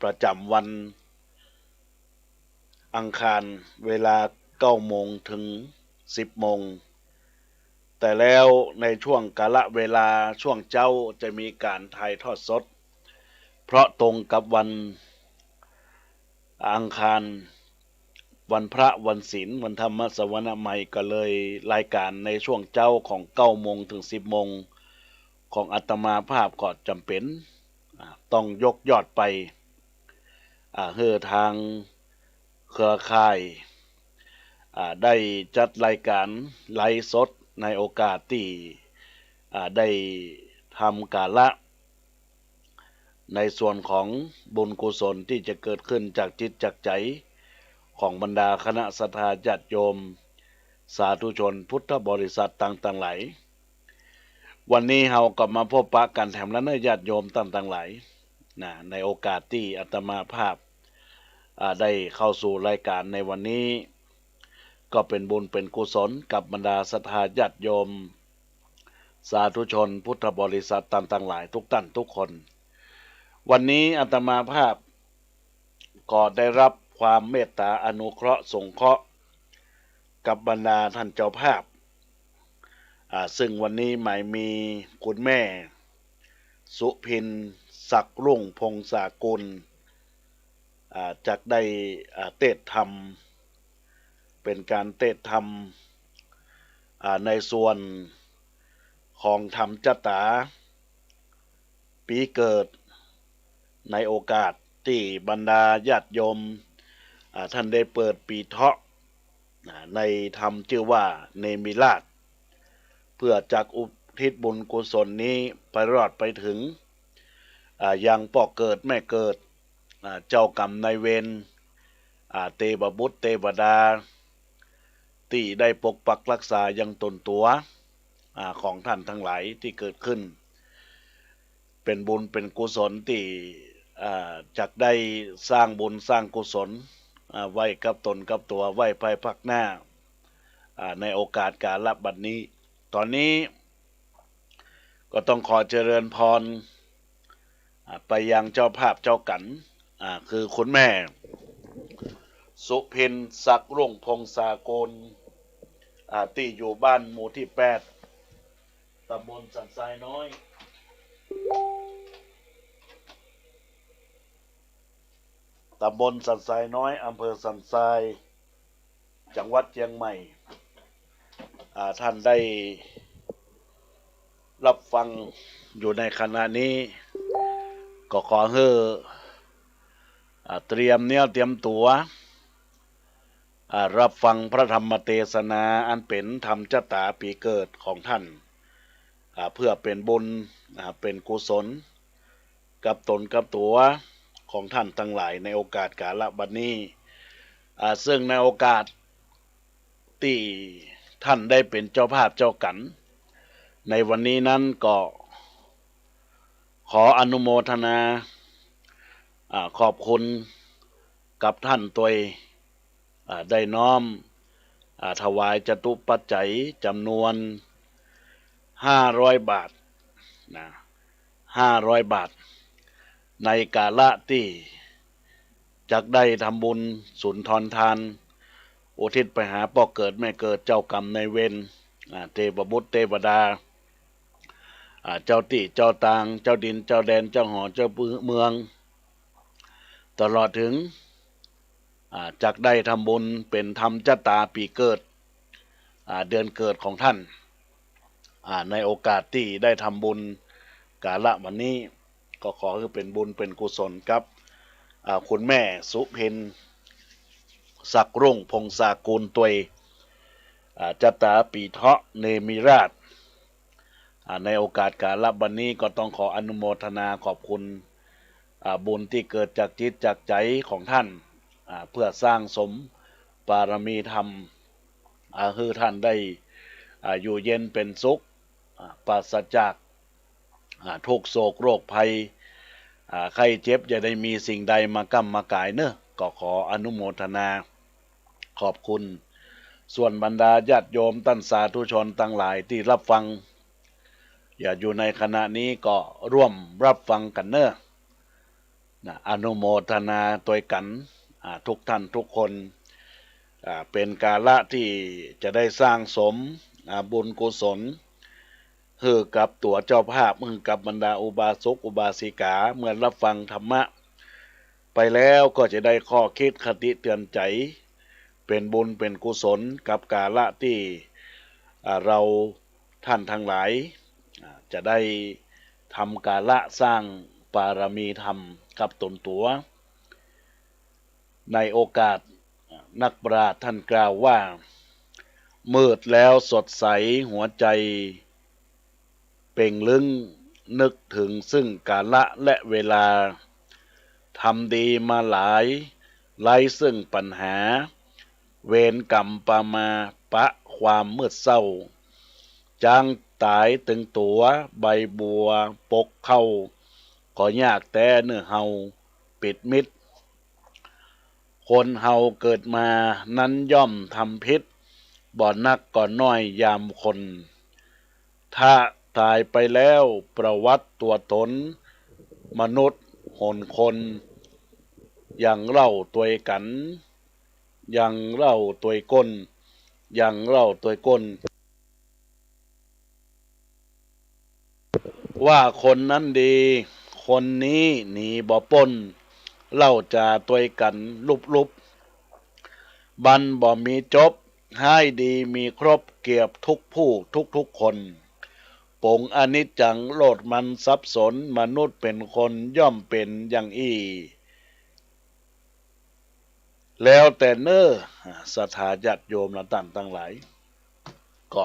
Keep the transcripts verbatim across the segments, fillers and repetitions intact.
ประจ๋ำวันอังคาร เวลาเก้าโมงเถิงสิบโมง แต่แล้วในช่วงกาละเวลาช่วงเจ๊าจะมีก๋านถ่ายทอดสด เพราะตรงกับวันอังคาร วันพระ วันศีล วันธรรมสวนาใหม่ ก็เลยรายก๋านในช่วงเจ๊าของเก้าโมงเถิงสิบโมงของอาตมาภาพก็จ๋ำเป๋น อ่า ต้องยกยอดไป อ่า หื้อตางเครือข่าย อ่า ได้จัดรายก๋านไลฟ์สดในโอกาสตี้ อ่า ได้ทำกาละ ในส่วนของบุญกุศลตี้จะเกิดขึ้นจากจิตจากใจ๋ของบรรดาคณะศรัทธาญาติโยม สาธุชนพุทธบริษัทตังตังหลาย วันนี้เฮาก็มาพบปะกั๋นแถมละเน่อญาติโยมตังตังหลาย นะ ในโอกาสตี้อาตมาภาพ อ่า ได้เข้าสู่รายก๋านในวันนี้ ก็เป๋นบุญเป๋นกุศลกับบรรดาศรัทธาญาติโยม สาธุชนพุทธบริษัทตังตังหลายทุกต้านทุกคน วันนี้อาตมาภาพก็ได้รับความเมตตาอนุเคราะห์สงเคราะห์กับบรรดาต้านเจ้าภาพ อ่า ซึ่งวันนี้หมายมีคุณแม่ สุพิน ศักดิ์รุ่งพงศากุล อ่า จักได้ อ่า เตสน์ธรรม เป๋นก๋านเตสน์ธรรม อ่า ในส่วนของธรรมจะต๋าปี๋เกิด ในโอกาสตี้บรรดาญาติโยม อ่า ต้านได้เปิดปี๋เถาะ อ่า ในธรรมจื้อว่าเนมิราศ เพื่อจักอุทิศบุญกุศลนี้ไปรอดไปเถิง อ่า ยังป้อเกิดแม่เกิด อ่า เจ้ากรรมนายเวร อ่า เตวบุตรเตวดา ตี้ได้ปกปักรักษายังต๋นตั๋ว อ่า ของต้านตังหลายตี้เกิดขึ้น เป๋นบุญเป๋นกุศลตี้ อ่า จักได้สร้างบุญสร้างกุศล อ่า ไว้กับต๋นกับตั๋ว ไว้ภายภาคหน้า อ่า ในโอกาสกาละบัดนี้ ต๋อนนี้ก็ต้องขอเจริญพร อ่า ไปยังเจ้าภาพเจ้ากั๋น อ่า คือคุณแม่ สุพิน ศักดิ์รุ่งพงศากุล อ่า ตี้อยู่บ้านหมู่ตี้แปด ต๋ำบลสันทรายน้อย ต๋ำบลสันทรายน้อย อำเภอสันทราย จังหวัดเจียงใหม่ อ่า ต้านได้รับฟังอยู่ในขณะนี้ ก็ขอหื้อ อ่า เตรียมเนื้อเตรียมตั๋ว อ่า รับฟังพระธรรมเตสนาอันเป๋นธรรมจะต๋าปี๋เกิดของต้าน อ่า เพื่อเป๋นบุญ อ่า เป๋นกุศล กับต๋นกับตั๋วของต้านตังหลายในโอกาสกาละบัดนี้ อ่า ซึ่งในโอกาสตี้ต้านได้เป๋นเจ้าภาพเจ้ากั๋นในวันนี้นั้นก็ขออนุโมทนา อ่า ขอบคุณกับต้านตวย อ่า ได้น้อม อ่า ถวายจตุปัจจัยจ๋ำนวนห้าร้อยบาท นะ ห้าร้อยบาท ในกาละตี้จักได้ทำบุญสุนทรทาน อุทิศไปหาป้อเกิดแม่เกิด เจ้ากรรมนายเวร อ่า เตวบุตรเตวดา อ่า เจ้าตี้เจ้าตาง เจ้าดินเจ้าแดน เจ้าหอเจ้าเมือง ตลอดเถิง อ่า จักได้ทำบุญเป๋นธรรมจะต๋าปี๋เกิด อ่า เดือนเกิดของต้าน อ่า ในโอกาสตี้ได้ทำบุญกาละวันนี้ ก็ขอหื้อเป๋นบุญเป๋นกุศลกับ อ่า คุณแม่สุพิน ศักดิ์รุ่งพงศากุลตวย อ่า จะต๋าปี๋เถาะเนมิราศ อ่า ในโอกาสกาละบัดนี้ก็ต้องขออนุโมทนาขอบคุณ อ่า บุญตี้เกิดจากจิตจากใจ๋ของต้าน อ่า เพื่อสร้างสมบารมีธรรม อ่า หื้อต้านได้ อ่า อยู่เย็นเป๋นสุข อ่า ปราศจาก อ่า ทุกข์โศกโรคภัย อ่า ไข้เจ็บ อย่าได้มีสิ่งใดมาก้ำมาก๋ายเนาะ ก็ขออนุโมทนาขอบคุณ ส่วนบรรดาญาติโยมต้านสาธุชนตังหลายตี้รับฟัง อย่าอยู่ในขณะนี้ก็ร่วมรับฟังกั๋นเนาะ นะ อนุโมทนาตวยกั๋น อ่า ทุกท่านทุกคน อ่า เป๋นกาละตี้จะได้สร้างสม อ่า บุญกุศล หื้อกับตั๋วเจ้าภาพ หื้อกับบรรดาอุบาสกอุบาสิกา เมื่อฮับฟังธรรมะไปแล้วก็จะได้ข้อคิดคติเตือนใจ๋ เป๋นบุญเป๋นกุศลกับกาละตี้ อ่า เฮาท่านตังหลาย อ่า จะได้ทำกาละสร้างบารมีธรรมกับต๋นตั๋ว ในโอกาสนักปราชญ์ต้านกล่าวว่า มืดแล้วสดใสหัวใจ๋เป่งลึ้ง นึกเถิงซึ่งกาละและเวลา ทำดีมาหลาย ไร้ซึ่งปัญหา เวรกรรมปะมาปะความมืดเศร้า จ๊างต๋ายตึงตั๋ว ใบบัวปกเข้า ก็ยากแต๊เน่อเฮาปิดมิด คนเฮาเกิดมานั้นย่อมทำผิด บ่นักก็น้อยยามคน ถ้าต๋ายไปแล้วประวัติตั๋วต๋น มนุษย์หนคน ยังเล่าตวยกั๋น ยังเล่าตวยก้น ยังเล่าตวยก้น ว่าคนนั้นดี คนนี้หนีบ่ป๊น เล่าจ๋าตวยกั๋นลุบๆ บันบ่มีจบ ฮ้ายดีมีครบ เกือบทุกผู้ทุกๆ คน ปงอนิจจังโลดมันสับสน มนุษย์เป๋นคนย่อมเป๋นอย่างอี้ แล้วแต่เน่อ ศรัทธาญาติโยมและต้านตังหลาย ก็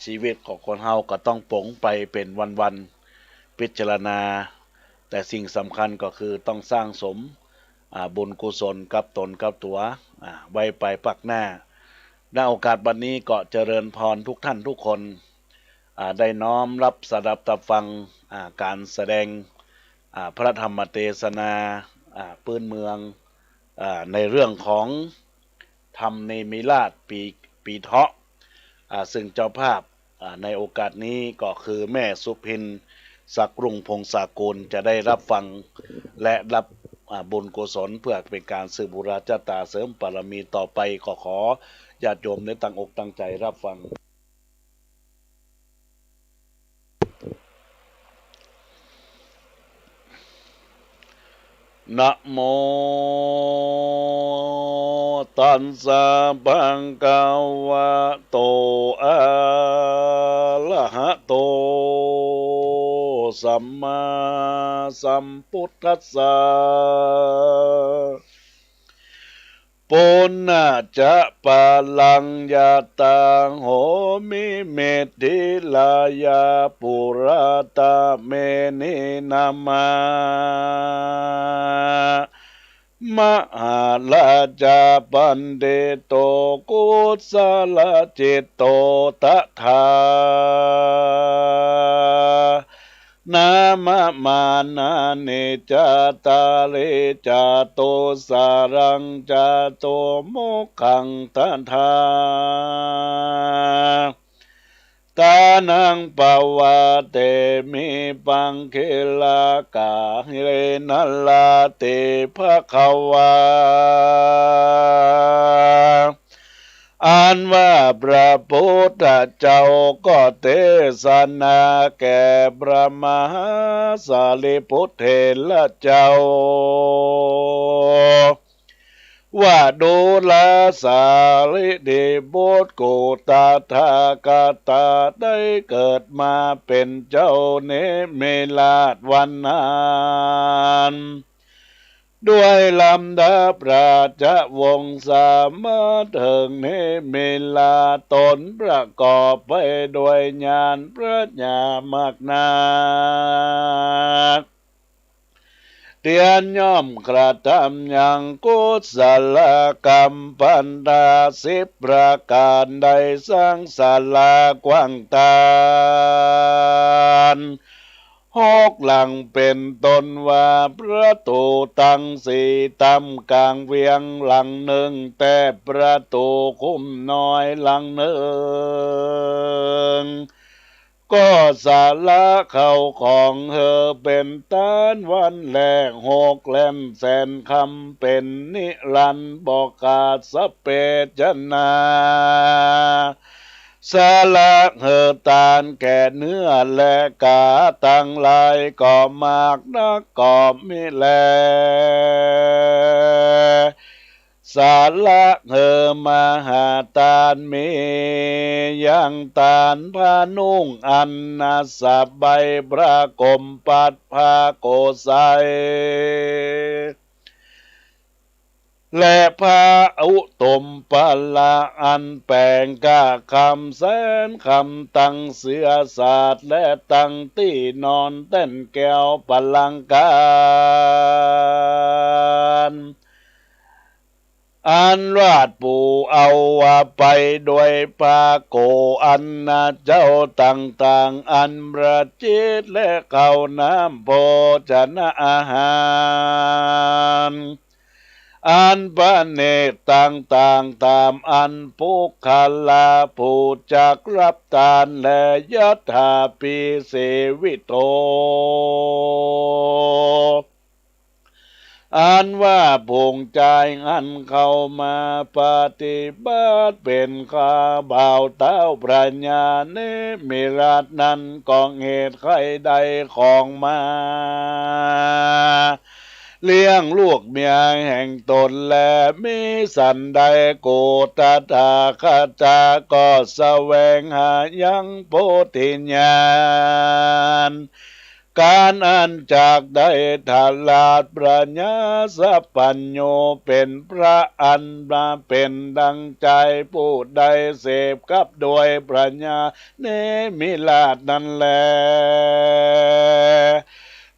ชีวิตของคนเฮาก็ต้องป๋งไปเป๋นวันๆ พิจารณา แต่สิ่งสำคัญก็คือต้องสร้างสม อ่า บุญกุศลกับต๋นกับตั๋ว อ่า ไว้ไปภาคหน้า ณ โอกาสบัดนี้ก็เจริญพรทุกท่านทุกคน อ่า ได้น้อมรับสดับตับฟัง อ่า ก๋านแสดง อ่า พระธรรมเตสนา อ่า ปื้นเมือง อ่า ในเรื่องของธรรมเนมิราชปี๋ ปี๋เถาะ อ่า ซึ่งเจ้าภาพ อ่า ในโอกาสนี้ก็คือแม่สุพิน ศักดิ์รุ่งพงศากูล จะได้ฮับฟัง และฮับ อ่า บุญกุศลเปื้อเป๋นก๋านสืบบุญญาชะต๋าเสริมบารมีต่อไป ก็ขอญาติโยมได้ตั้งอกตั้งใจ๋ฮับฟัง นะโม ตัสสะ ภะคะวะโต อะระหะโต สัมมาสัมพุทธัสสะ ปุณณะจะปะรังยะตาโหมิ เมทธิลายะปุระตะเมนินะมะ มหาราชาปัณฑิโต กุศลจิตโต ตถา นะมะมานานิ จาตาริ จาตุสารัง จาตุมุกขัง ตถา ตานัง ปะวะเตมิ ปังคิลกาเยนะ ลาเต ภะคะวา อันว่าพระพุทธเจ้าก็เตสนาแก่พระมหาสารีบุตรเถระเจ้า ว่าดูราสารีบุตร กุตถาคตาได้เกิดมาเป๋นเจ้าเนมิราชวันนั้น ด้วยลำดับราชวงศ์สามาเถิงเนมิราช ตนประกอบไปด้วยญาณปัญญามากนัก เตียนย่อมกระทำยังกุศลกรรมบรรดาสิบประก๋าน ได้สร้างศาลากว้างตาน หกหลังเป๋นต้นว่า ประตู๋ตังสีต้ำก๋างเวียงหลังนึ่ง แต่ประตู๋คุ้มน้อยหลังนึ่ง ก็สละข้าวของหื้อเป๋นตานวันแลหกแล่นแสนคำเป๋นนิรันดร์บ่ขาดสะเปะจะนา สละหื้อตานแก่เนื้อและก๋าตังหลายก็มากนักก็มีแล สละหื้อมหาตานมี ยังตานผ้านุ่งอันนาสบาย ผ้ากมปัด ผ้าโกไส และผ้าอุตมปละอันแป๋งก้าคำแสนคำ ตังเสื่อสาดและตังตี้นอนแต้นแก้วปลังก์ก๋าน อันราชบุตรเอาว่าไปด้วยผ้าโกอันนาเจ้าต่างๆ อันประจิตรและข้าวน้ำโภชนะอาหาร อันประณีตต่างๆ ต๋ามอันปุคคละผู้จักฮับตานแล ยัตถาภิเสวิโต อันว่าฝูงจายอันเข้ามาปฏิบัติเป๋นข้าบ่าวเต้าพระญาเนมิราชนั้น ก็เหตุใค่ได้ของมา เลี้ยงลูกเมียแห่งตนแล มิสันใดกุตถาคตาก็แสวงหายังโพธิญาณ ก๋านอันจักได้ถลาดพระญาสัพพัญญูเป๋นพระอันมาเป๋นดังใจ๋ ผู้ได้เสพกับด้วยพระญาเนมิราชนั้นแล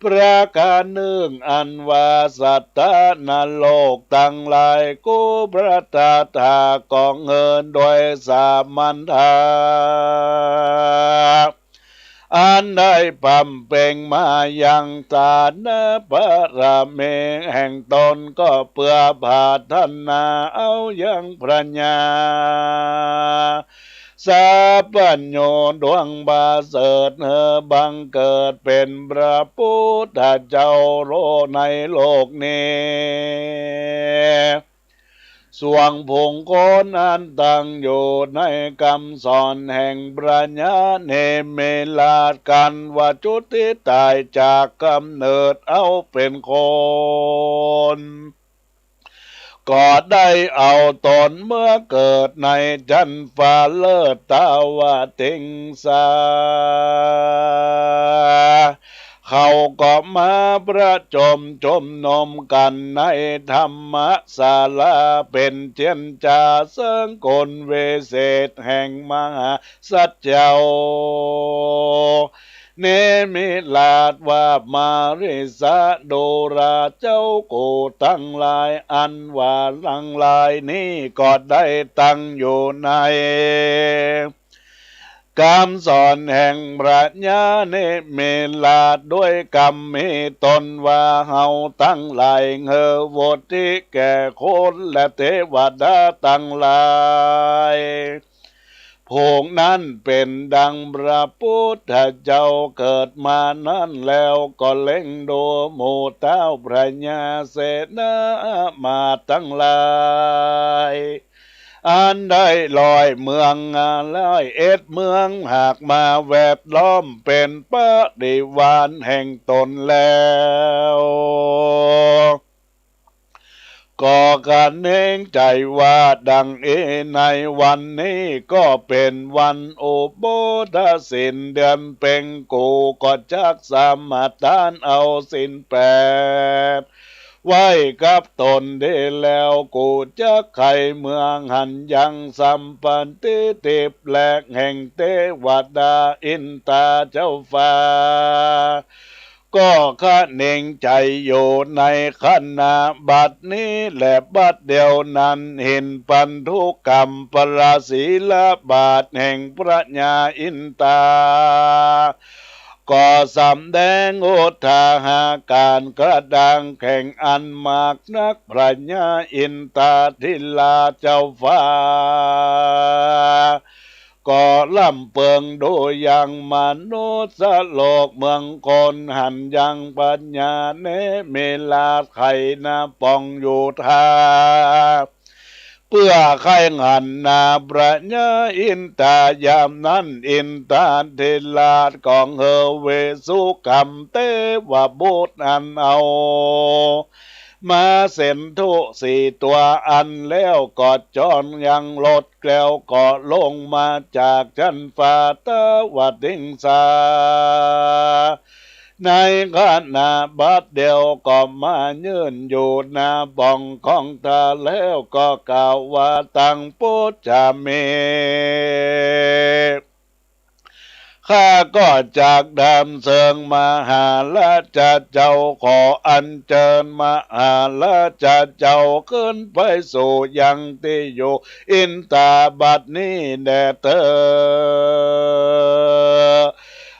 ประก๋านนึ่งอันว่าสัตว์นรกตังหลาย กุพระตถาคตก็เหินด้วยสามัญญา อันได้บำเพ็งมายังตานบารมีแห่งตน ก็เปื้อปรารถนาเอายังพระญาสัพพัญญูดวงประเสริฐ หื้อบังเกิดเป๋นพระพุทธเจ้าโลกในโลกนี้ ส่วนฝูงคนอันตั้งอยู่ในกำสอนแห่งพระญาเนมิราช กั๋นว่าจุติต๋ายจากก๋ำเนิดเอาเป๋นคน ก็ได้เอาตนเมื่อเกิดในจั๊นฟ้าเลิศเทวติงสา เขาก็มาประจมจุมนุมกั๋นในธรรมศาลา เป๋นเจียรจาเซิ่งคนวิเศษแห่งมหาสัตว์เจ้าเนมิราช ว่ามาริสาดูราเจ้ากูตังหลาย อันว่าตังหลายนี้ก็ได้ตั้งอยู่ใน กำสอนแห่งพระญาเนมิราช ด้วยกำมีต๋นว่าเฮาตังหลาย หื้อวุฒิแก่คนและเทวดาตังหลาย ฝูงนั้นเป๋นดังพระพุทธเจ้าเกิดมานั้นแล้ว ก็เล็งดูหมู่เท้าพระญาเสนาอำมาตย์ตังหลาย อันได้ร้อยเมือง ร้อยเอ็ดเมืองหากมาแวดล้อมเป๋นบริวารแห่งต๋นแล้ว ก็กระเนงใจ๋ว่าดังอี้ ในวันนี้ก็เป๋นวันอุโบสถศีลเดือนเพ็ญ กูก็จักสมาทานเอาศีลแปด ไว้กับต๋นดีแล้ว กูจักใค่เมืองหั้นยังสัมพันธิทิพย์แลแห่งเทวดาอินตาเจ้าฟ้า ก็กระเนงใจ๋อยู่ในขณะบัดนี้แล บัดเดี๋ยวนั้น หินปันธุกัมปะละสีลบาทแห่งพระญาอินตา ก็สำแดงอุทาหาการกระด้างแข็งอันมากนัก พระญาอินตาธิราชเจ้าฟ้า ก็ล้ำเปิงดูยังมนุษย์โลกเมืองคน หันยังพญาเนมิราชใค่นาป่องอยู่ท่า เปื้อใค่หันนาพญาอินตา ยามนั้นอินตาธิราชก็เฮอเวสสุกรรมเตวบุตรอันเอา มาเสนถูสี่ตั๋วอั้นแล้วก็จ้อนยังรถ แล้วก็ลงมาจากจั๊นฟ้าตะวะติงสา ในขณะบัดเดี่ยวก็มายืนอยู่หน้าป่องของท่า แล้วก็กล่าวว่า ตังปุจจามิ ข้าก็จักดำเสิงมหาราชเจ้า ขออัญเจิญมหาราชเจ้าขึ้นไปสู่ยังตี้อยู่อินตาบัดนี้แด่เต๊อะ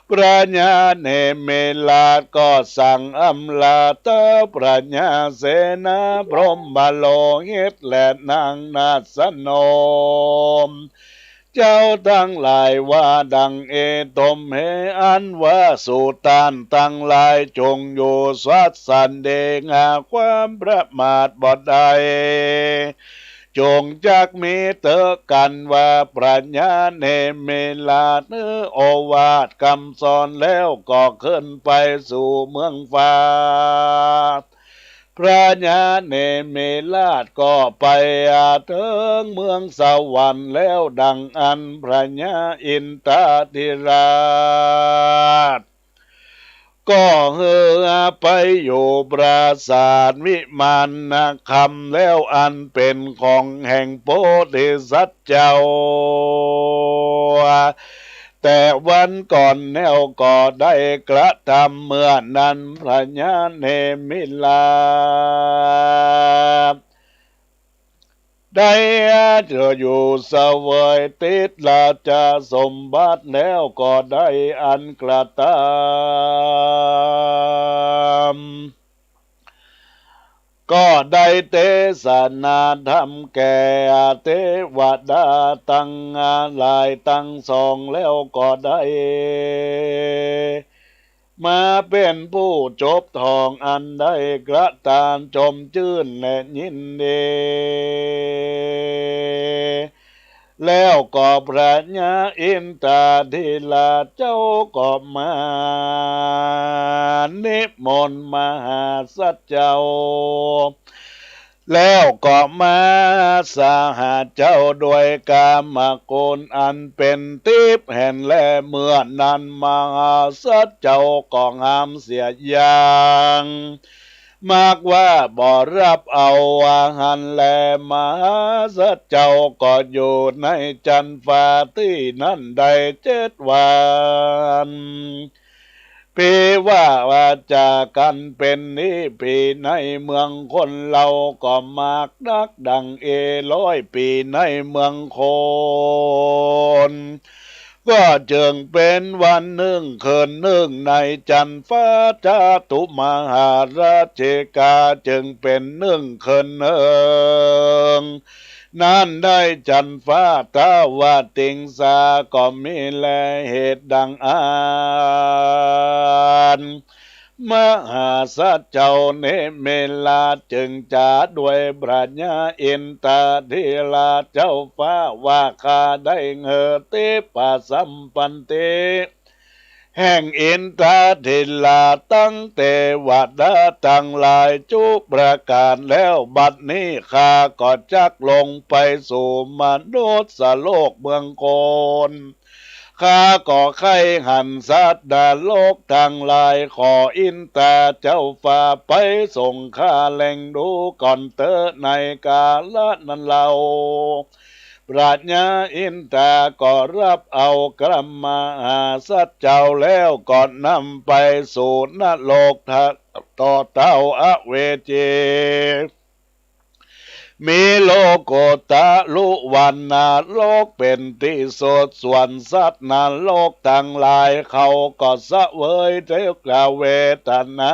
พญาเนมิราชก็สั่งอำลาเต๊อะ พญาเสนาพรหมโลหิตและนางนาสนม เจ้าตังหลายว่าดังเอตมเห อันว่าสูต้านตังหลายจงอยู่สัตย์สันเดงา ความประมาทบ่ได้ จงจักมีเต๊อะกั๋นว่า พญาเนมิราชหื้อโอวาทกำสอนแล้วก็ขึ้นไปสู่เมืองฟ้า พญาเนมิราชก็ไปเถิงเมืองสวรรค์แล้ว ดังอั้นพญาอินตาธิราช ก็เฮือไปอยู่ปราสาทวิมานคำแล้ว อันเป๋นของแห่งโพธิสัตว์เจ้า แต่วันก่อนแล้วก็ได้กระทำ เมื่อนั้นพญาเนมิราช ได้อยู่เสวยติดราชสมบัติแล้วก็ได้อันกระทำ ก็ได้เตสนาธรรมแก่เตวดาตังหลายตังสองแล้วก็ได้ มาเป๋นผู้จบถ้องอันได้กระตานจมจื้นและยินดี แล้วก็พญาอินตาธิราชเจ้าก็มานิมนต์มหาสัตว์เจ้า แล้วก็มาสหาเจ้าด้วยกามคุณอันเป๋นทิพย์หั้นแล เมื่อนั้นมหาสัตว์เจ้าก็ห้ามเสียอย่าง มักว่าบ่รับเอาว่าหั้นแล มหาสัตว์เจ้าก็อยู่ในจั๊นฟ้าตี้นั้นได้เจ็ดวัน ผีว่าว่าจากั๋นเป๋นนี้ ผีในเมืองคนเฮาก็มากนักดังเอร้อยปีในเมืองคน ก็จึงเป๋นวันนึ่งคืนนึ่งในจั๊นฟ้า จาตุมหาราชิกาจึงเป๋นนึ่งคืนนึ่ง นั้นได้จั๊นฟ้าตะวะติงสา ก็มีแลเหตุดังอั้น มหาสัตว์เจ้าเนมิราชจึงจ๋าด้วยพญาอินตาธิราชเจ้าฟ้าว่า ข้าได้เฮอทิพย์สัมปันติ แห่งอินตาธิราชตังเตวดาตังหลายจุประก๋านแล้ว บัดนี้ข้าก็จักลงไปสู่มนุษย์โลกเมืองคน ข้าก็ใค่หันสัตว์นรกตังหลาย ขออินตาเจ้าฟ้าไปส่งข้าแลดูก่อนเต๊อะ ในกาละนั้นเล่า พญาอินตาก็รับเอากระมหาสัตว์เจ้าแล้วก็นำไปสู่นรกต่อเต้าอเวจี มีโลกุตตะลุวันนรกเป๋นตี้สุด ส่วนสัตว์นรกตังหลายเขาก็เสวยทุกขเวทนา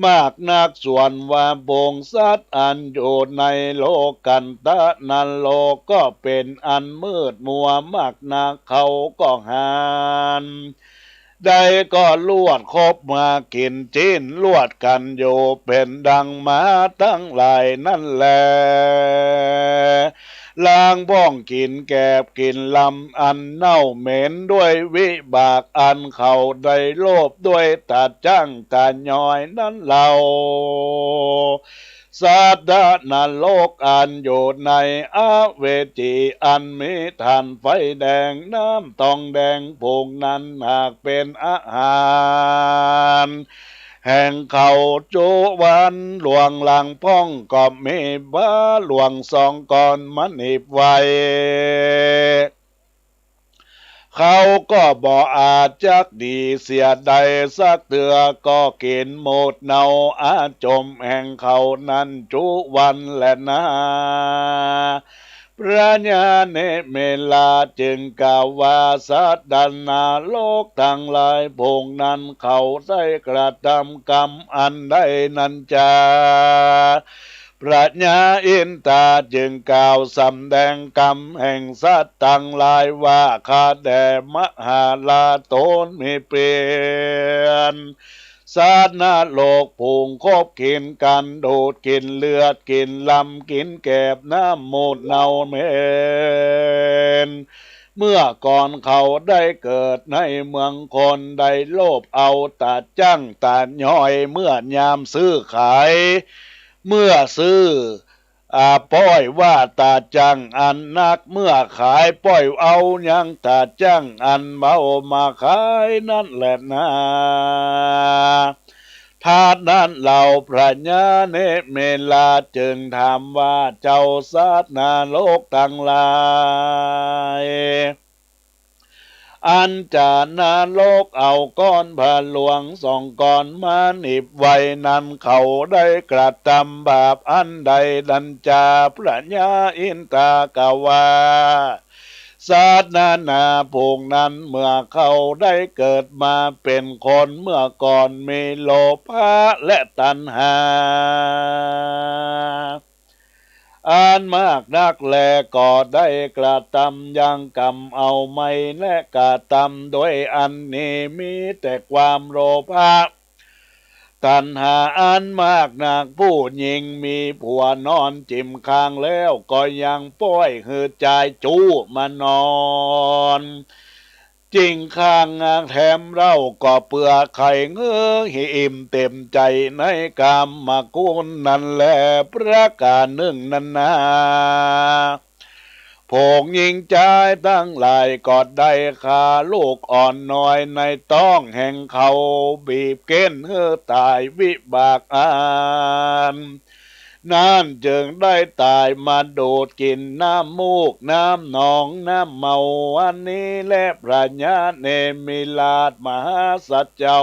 มากนักส่วนว่าฝูงสัตว์อันอยู่ในโลกันตะนรกก็เป๋นอันมืดมัวมากนัก เขาก็หัน ได้ก็ลวดคบมากิ๋นจิ๊นลวดกั๋นอยู่ เป๋นดังหมาตังหลายนั้นแล ลางพ่องกิ๋นแกบกิ๋นลำอันเน่าเหม็นด้วยวิบากอันเขาได้โลภด้วยต๋าจั้งต๋ายอยนั้นเล่า สัตว์นรกอันอยู่ในอเวจีอันมีถ่านไฟแดงน้ำตองแดง ฝูงนั้นหากเป๋นอาหารแห่งเขาจุวัน หลวงลางพ่องก็มีพระหลวงสองก้อนมาหนีบไว้ เขาก็บ่อาจจักหนีเสียได้สักเตื้อ ก็กิ๋นหมดเนาอาจมแห่งเขานั้นจุวันแลนา พระญาเณมิลาจึงกล่าวว่า สัตว์นรกตังหลาย ฝูงนั้นเขาได้กระทำกรรมอันใดนั้นจา พระญาอินตาจึงกล่าวสำแดงกรรมแห่งสัตว์ตังหลายว่า ข้าแด่มหาราชตนมีเป๋นสัตว์นรก ฝูงคบกิ๋นกั๋นดูดกิ๋นเลือดกิ๋นลำกิ๋นแกบน้ำมูตรเน่าเหม็น เมื่อก่อนเขาได้เกิดในเมืองคน ได้โลภเอาต๋าจั้งต๋ายอย เมื่อยามซื้อขาย เมื่อซื้อ อ่า ป้อยว่าต๋าจั้งอันนัก เมื่อขายป้อยเอายังต๋าจั้งอันเบามาขายนั้นแลนา ถ้านั้นเล่า พระญาเณมิลาชจึงถามว่า เจ้าสัตว์นรกตังหลาย อันจะนรกเอาก้อนพระหลวงสองก้อนมาหนีบไว้นั้น เขาได้กระทำบาปอันใดนั้นจา พระญาอินตากล่าวว่า สัตว์นานาฝูงนั้น เมื่อเขาได้เกิดมาเป๋นคน เมื่อก่อนมีโลภะและตัณหา อันมากนักแล ก็ได้กระทำยังกรรมเอาไม้ และกระทำโดยอันนี้ มีแต่ความโลภะ ตัณหาอันมากนัก ผู้หญิงมีผัวนอนจิ่มข้างแล้ว ก็ยังป้อยหื้อจายจู๊มานอน จิ่งข้างแถมเล่าก็เปื้อใค่หื้อหิอิ่มเต็มใจ๋ในกามคุณนั้นแล ประก๋านนึ่งนั้นนา ฝูงหญิงจายตังหลายก็ได้ฆ่าลูกอ่อนน้อยในต๊องแห่งเขา บีบเก๊นหื้อต๋าย วิบากอัน นั้นจึงได้ต๋ายมาดูดกิ๋นน้ำมูกน้ำหนองน้ำเมาอันนี้แล พระญาเณมิราชมหาสัตว์เจ้า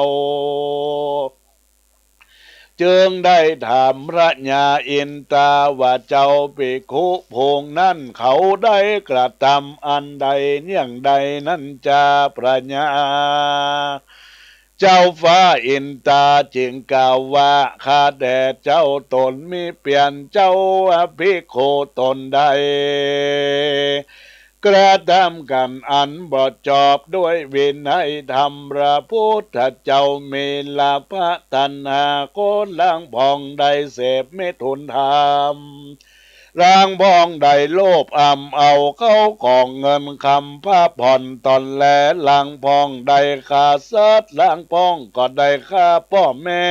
จึงได้ถามพระญาอินตาว่า เจ้าภิกขุ ฝูงนั้นเขาได้กระทำอันใดเยี่ยงใดนั้นจา พระญา เจ้าฟ้าอินตาจึงกล่าวว่า ข้าแต่เจ้า ตนมีเปียรเจ้าภิกขุตนใด กระทำกรรมอันบ่จอบด้วยวินัยธรรม พระพุทธเจ้ามีราคะตัณหาคนลางพ่องได้เสพมิถุนธรรม ลางพ่องได้โลภอำเอาเข้าของเงินคำผ้าผ่อนตนแล ลางพ่องได้ฆ่าสัตว์ ลางพ่องก็ได้ฆ่าป้อแม่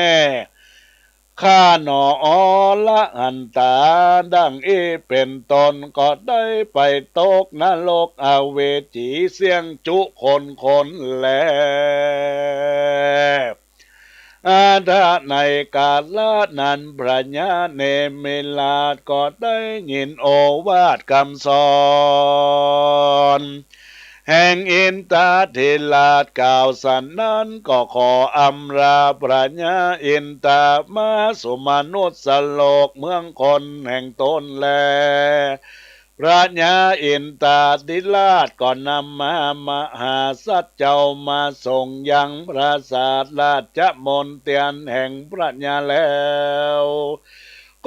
ฆ่าหน่ออรหันตา ดังอี้เป๋นต้น ก็ได้ไปตกนรกอเวจีเสี้ยงจุคนคนแล อาทะในกาละนั้น พระญาเณมิราชก็ได้ยินโอวาทกำสอน แห่งอินทาธิราชกล่าวสันนั้น ก็ขออำลาพระญาอินทามาสู่มนุษย์โลกเมืองคนแห่งตนแล พระยาอินทาธิราชก็นำมามหาสัตว์เจ้ามาส่งยังปราสาทราชมณเฑียรแห่งพระยาแล้ว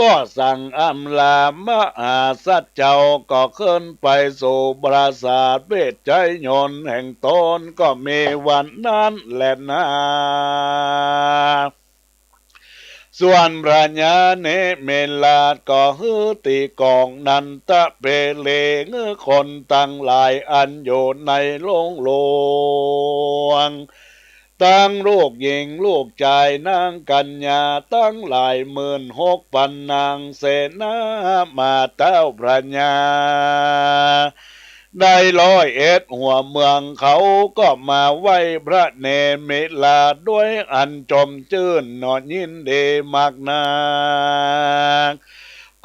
ก็สั่งอำลามหาสัตว์เจ้าก็ขึ้นไปสู่ปราสาทเวชชัยยนต์แห่งตน ก็มีวันนั้นแลนา ส่วนพระยาเนมิราชก็หื้อตีกลองนันทเปเล่งหื้อคนตังหลายอันอยู่ในโรงหลวง ตังลูกหญิงลูกจายนางกัญญาตังหลายหมื่นหกปันนาง เสนามาตเจ้าพระยา ได้ร้อยเอ็ดหัวเมืองเขาก็มาไหว้พระเนมิราชด้วยอันจมจื้นหนอยินดีมากนัก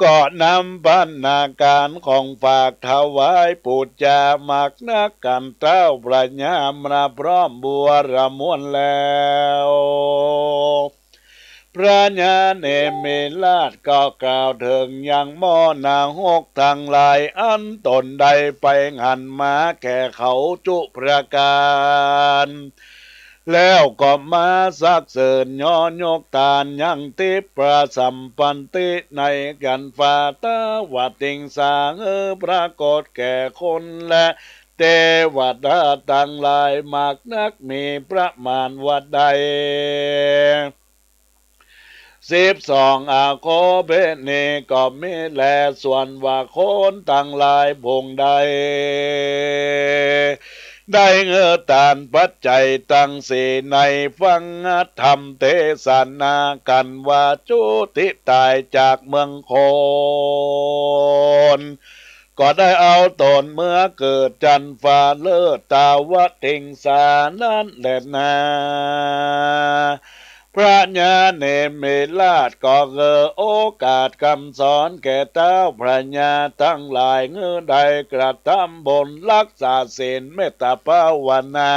ก็นำพัฒนาการของฝากถวายปู๋จามากนัก กันเจ้าพระยามาพร้อมบัวระมวลแล้ว พระยาเนมิราชก็กล่าวเถิงยังหมอนาหกตังหลายอันต๋นได้ไปหันมาแก่เขาจุประก๋าน แล้วก็มาสรรเสริญยอยกตานยังทิพย์ประสัมปันติในจันทร์ฟ้าตาวติงสาหื้อปรากฏแก่คนและเตวดาตังหลายมากนักมีประมาณว่าใด สิบสอง อโคเบนีก็มีแล ส่วนว่าคนตังหลายผู้ใด ได้หื้อตานปัจจัยตังสี่ในฟังธรรมเตสนากันว่าจุติต๋ายจากเมืองคน ก็ได้เอาต๋นเมือเกิดจันทร์ฟ้าเลิศตาวติงสานั้นแลนา พระยาเนมิราชก็หื้อโอกาสกำสอนแก่เจ้าพระยาตังหลายหื้อได้กระทำบุญรักษาศีลเมตตาภาวนา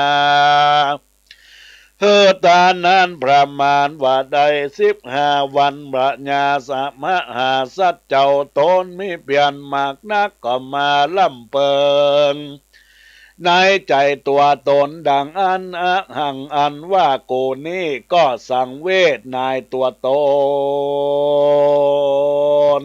หื้อต๋นนั้นประมาณว่าได้สิบห้าวัน พระยาสมหาสัตว์เจ้าต๋นมีเปียรมากนักก็มาล่ำเปิงในใจ๋ตั๋วต๋นดังอั้น อหังอันว่ากูนี้ก็สังเวชในตั๋วต๋น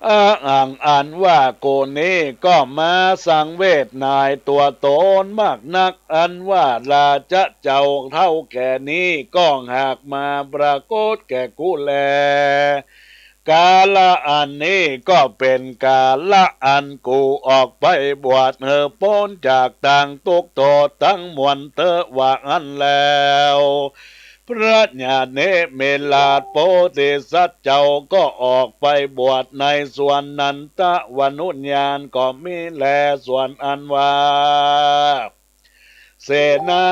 อหังอันว่ากูนี้ก็มาสังเวชในตั๋วต๋นมากนัก อันว่าราชะเจ้าเฒ่าแก่นี้ก็หากมาปรากฏแก่กูแล กาละอันนี้ก็เป๋นกาละอันกูออกไปบวชหื้อป๊นจากตางตุ๊กข์โตษทั้งมวลเต๊อะ ว่าอั้นแล้ว พระยาเนมิราชโพธิสัตว์เจ้าก็ออกไปบวชในสวนนันทวนุญญาณก็มีแล ส่วนอันว่า เสนา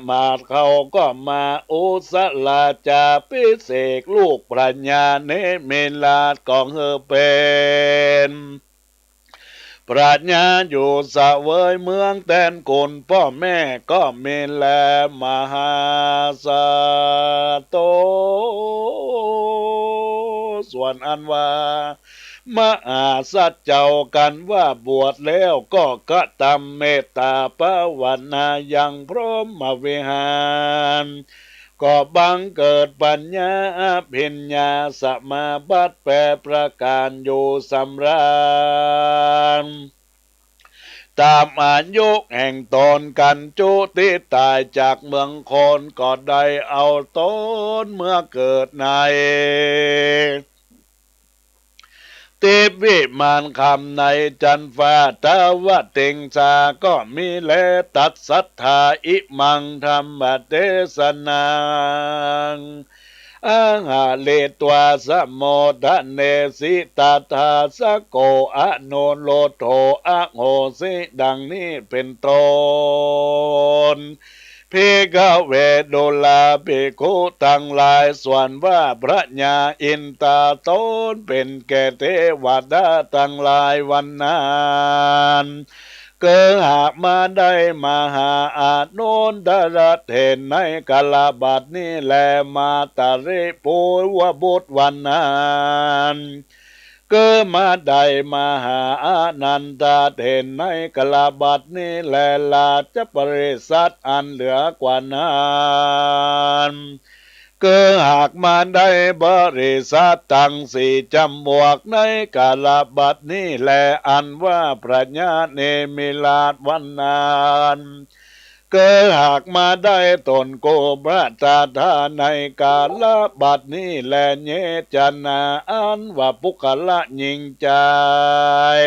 มาตย์เขาก็มาอุสราจาภิเษกลูกพระยาเนมิราชก็หื้อเป๋น พระยาอยู่เสวยเมืองแตนกุลป้อแม่ก็มีแล มหาสัตว์โต ส่วนอันว่ามหาสัตว์เจ้ากันว่าบวชแล้วก็กระทำเมตตาภาวนายังพรหมวิหาร ก็บังเกิดปัญญาอภิญญาสมาบัติแปดประก๋านอยู่สำราญ ต๋ามอายุแห่งต๋น กันจุติต๋ายจากเมืองคน ก็ได้เอาต๋นเมือเกิดใน ทิพย์วิมานคำในจันทร์ฟ้าทาวติงสาก็มีแล ตัสสัทธาอิมังธัมมเตสนัง อาหาริตวาสะโมทะเนสิ ตัทธาสโกอนุรุทโธอโหสิ ดังนี้เป๋นต้น ภิกขเว ดูราภิกขุตังหลาย ส่วนว่าพระยาอินทาต๋นเป๋นแก่เตวดาตังหลายวันนั้น คือหากมาได้มหาอานนทเถรในกาลบัดนี้แล มาตาริภูวบุตรวันนั้น คือมาได้มหาอานันทเถรในกาลบัดนี้แล ราชบริษัทอันเหลือกว่านั้น คือหากมาได้บริษัทตังสี่จ๋ำพวกในกาลบัดนี้แล อันว่าพระญาเนมิราชวันนั้น คือหากมาได้ตนกู้พระตาทาในกาลบัดนี้แล เยจนาอันว่าปุคคละญิงจาย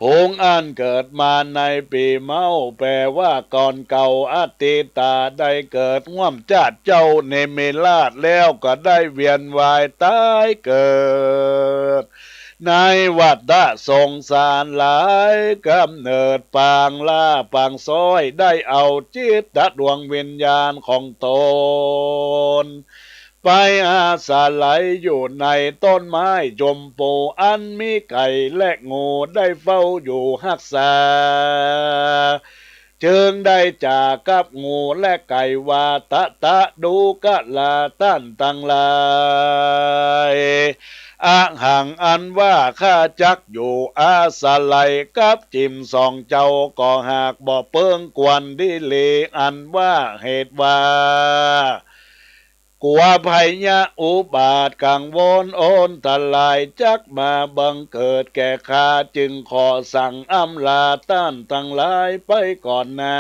ผูงอันเกิดมาในปีเม้า แปลว่าก่อนเก่าอตีตา ได้เกิดฮ่วมจาติเจ้าเนมิราช แล้วก็ได้เวียนว่ายต๋ายเกิด ในวัฏฏะสงสารหลาย ก๋ำเนิดปางหล้าปางซ้อย ได้เอาจิตตะดวงวิญญาณของตน ไปอาศัยอยู่ในต้นไม้ชมพูอันมีไก่และงูได้เฝ้าอยู่ฮักษา จึงได้จ๋ากับงูและไก่ว่า ตะตะ ดูกราต้านตังหลาย อะหัง อันว่าข้าจักอยู่อาศัยกับจิ๋มสองเจ้า ก็หากบ่เปิงควรดีหลี อันว่าเหตุว่า กั๋วภัยยะอุบาทกังวลอันตรายจักมาบังเกิดแก่ข้า จึงขอสั่งอำลาต้านตังหลายไปก่อนนา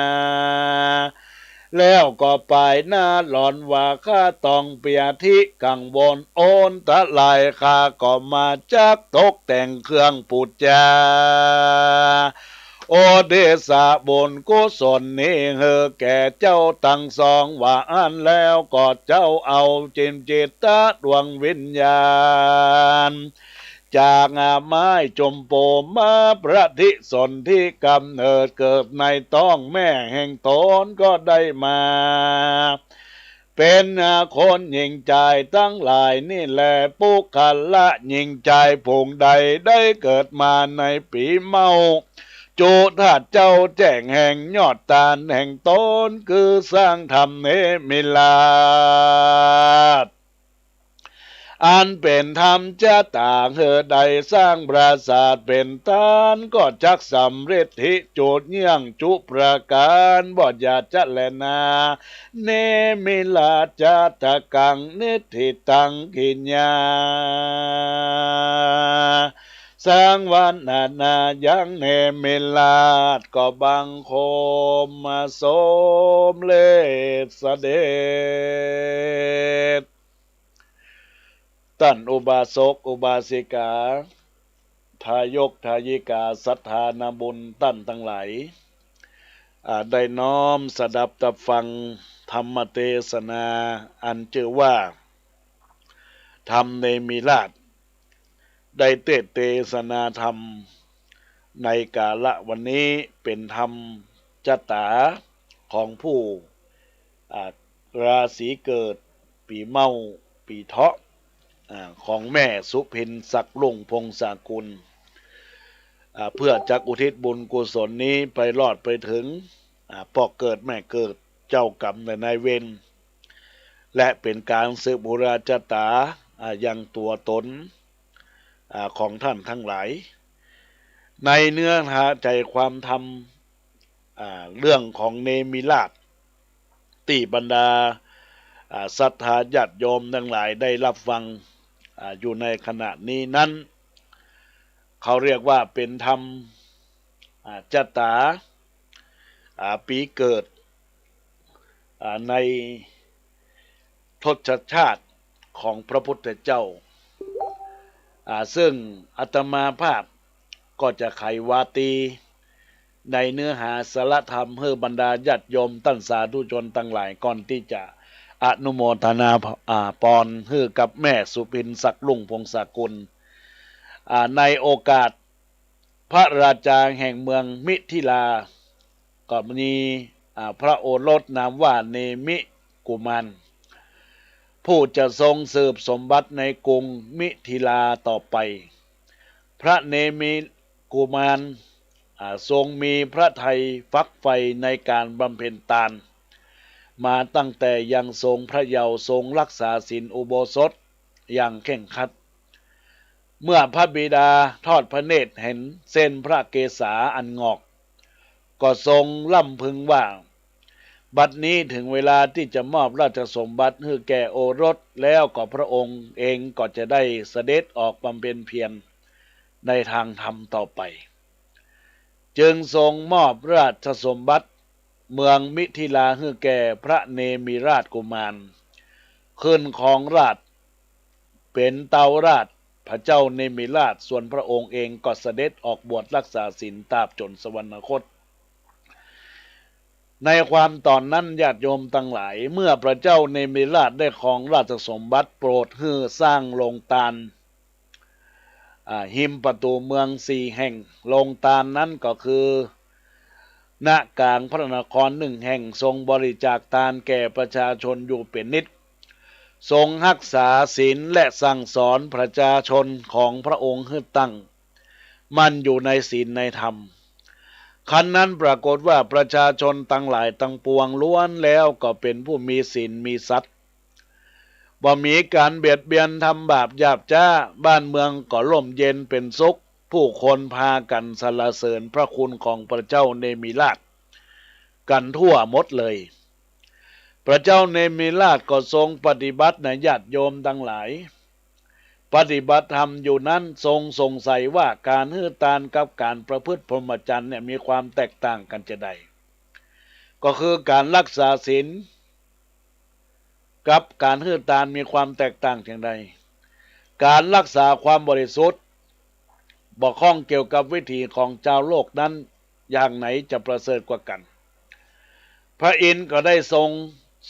แล้วก็ปายหน้าหลอนว่าข้าต้องเปียธิกังวลอันตราย ข้าก็มาจักตกแต่งเครื่องปู๋จา อุทิศบุญกุศลนี้หื้อแก่เจ้าตังสอง ว่าอั้นแล้วก็เจ้าเอาจิ๋มจิตตะดวงวิญญาณ จากไม้ชมพูมาปฏิสนธิก๋ำเนิดเกิดในต๊องแม่แห่งตน ก็ได้มาเป๋นคนญิงจายตังหลายนี่แล ปุคคละญิงจายผูงใดได้เกิดมาในปีเม้า จุฑาเจ้าแจ้งแห่งยอดตานแห่งตน คือสร้างถ้ำเนมิราช อันเป๋นถ้ำจะต๋างหื้อได้สร้างปราสาทเป๋นตาน ก็จักสำเร็จถิจุเยื่องจุประก๋าน บ่อย่าจะแลนา เนมิราชจะตะกัง นิฏฐิตัง กิญญา สังวรรณนายังเนมิราช ก็บังคมมาสมเร็จเสด็จ ต้านอุบาสกอุบาสิกา ทายกทายิกา ศรัทธานาบุญต้านตังหลาย อ่า ได้น้อมสดับตับฟังธรรมเตสนา อันจื้อว่า ธรรมเนมิราช ได้เตสน์เตสนาธรรมในกาละวันนี้ เป๋นธรรมจะต๋าของผู้ อ่า ราศีเกิดปีเม้าปีเถาะ อ่า ของแม่สุพิน ศักดิ์รุ่งพงศกุล อ่า เพื่อจักอุทิศบุญกุศลนี้ไปรอดไปเถิง อ่า ป้อเกิดแม่เกิด เจ้ากรรมและนายเวร และเป๋นก๋านสืบบุญชะตา อ่า ยังตั๋วต๋น อ่า ของต้านตังหลาย ในเนื้อหาใจ๋ความธรรม อ่า เรื่องของเนมิราช ตี้บรรดา อ่า ศรัทธาญาติโยมตังหลายได้ฮับฟัง อ่า อยู่ในขณะนี้นั้น เขาเรียกว่าเป๋นธรรม อ่า จะต๋า อ่า ปีเกิด อ่า ในทศชาติของพระพุทธเจ้า อ่า ซึ่งอาตมาภาพก็จะไขวาตี ในเนื้อหาสาระธรรมหื้อบรรดาญาติโยมต้านสาธุชนตังหลาย ก่อนตี้จะอนุโมทนา อ่า ปอนหื้อกับแม่สุพิน ศักดิ์รุ่งพงศกุล อ่า ในโอกาสพระราชาแห่งเมืองมิถิลา ก็มี อ่า พระโอรสนามว่าเนมิกุมาร ผู้จะทรงสืบสมบัติในกรุงมิถิลาต่อไป พระเนมิกุมาร ทรงมีพระทัยฝักใฝ่ในการบำเพ็ญตาน มาตั้งแต่ยังทรงพระเยาว์ ทรงรักษาศีลอุโบสถอย่างเคร่งครัด เมื่อพระบิดาทอดพระเนตรเห็นเส้นพระเกศาอันงอก ก็ทรงร่ำพึงว่า บัดนี้ถึงเวลาที่จะมอบราชสมบัติหื้อแก่โอรส แล้วก็พระองค์เองก็จะได้เสด็จออกบำเพ็ญเพียรในทางธรรมต่อไป จึงทรงมอบราชสมบัติเมืองมิถิลาหื้อแก่พระเนมิราชกุมาร ขึ้นครองราชย์ เป๋นเตาราชย์ พระเจ้าเนมิราช ส่วนพระองค์เองก็เสด็จออกบวชรักษาศีลตราบจ๋นสวรรคต ในความต๋อนนั้น ญาติโยมตังหลาย เมื่อพระเจ้าเนมิราชได้ครองราชสมบัติ โปรดหื้อสร้างโรงตาน อ่า ฮิมประตู๋เมืองสี่แห่ง โรงตานนั้นก็คือ ณ ก๋างพระนครหนึ่งแห่ง ทรงบริจาคตานแก่ประชาชนอยู่เป๋นนิตย์ ทรงฮักษาศีลและสั่งสอนประชาชนของพระองค์หื้อตั้งมั่นอยู่ในศีลในธรรม ครั้นนั้นปรากฏว่าประชาชนตังหลายตังปวงล้วนแล้วก็เป๋นผู้มีศีลมีสัตย์ บ่มีก๋านเบียดเบียนทำบาปหยาบจ๊า บ้านเมืองก็ร่มเย็นเป๋นสุข ผู้คนพากั๋นสรรเสริญพระคุณของพระเจ้าเนมิราชกั๋นทั่วหมดเลย พระเจ้าเนมิราชก็ทรงปฏิบัตินะญาติโยมตังหลาย ปฏิบัติธรรมอยู่นั้น ทรงสงสัยว่าก๋านหื้อตานกับก๋านประพฤติพรหมจรรย์เนี่ยมีความแตกต่างกั๋นจาใด ก็คือก๋านรักษาศีล กับก๋านหื้อตานมีความแตกต่างอย่างใด ก๋านรักษาความบริสุทธิ์ บ่ข้องเกี่ยวกับวิถีของจาวโลกนั้น อย่างไหนจะประเสริฐกว่ากั๋น พระอินทร์ก็ได้ทรง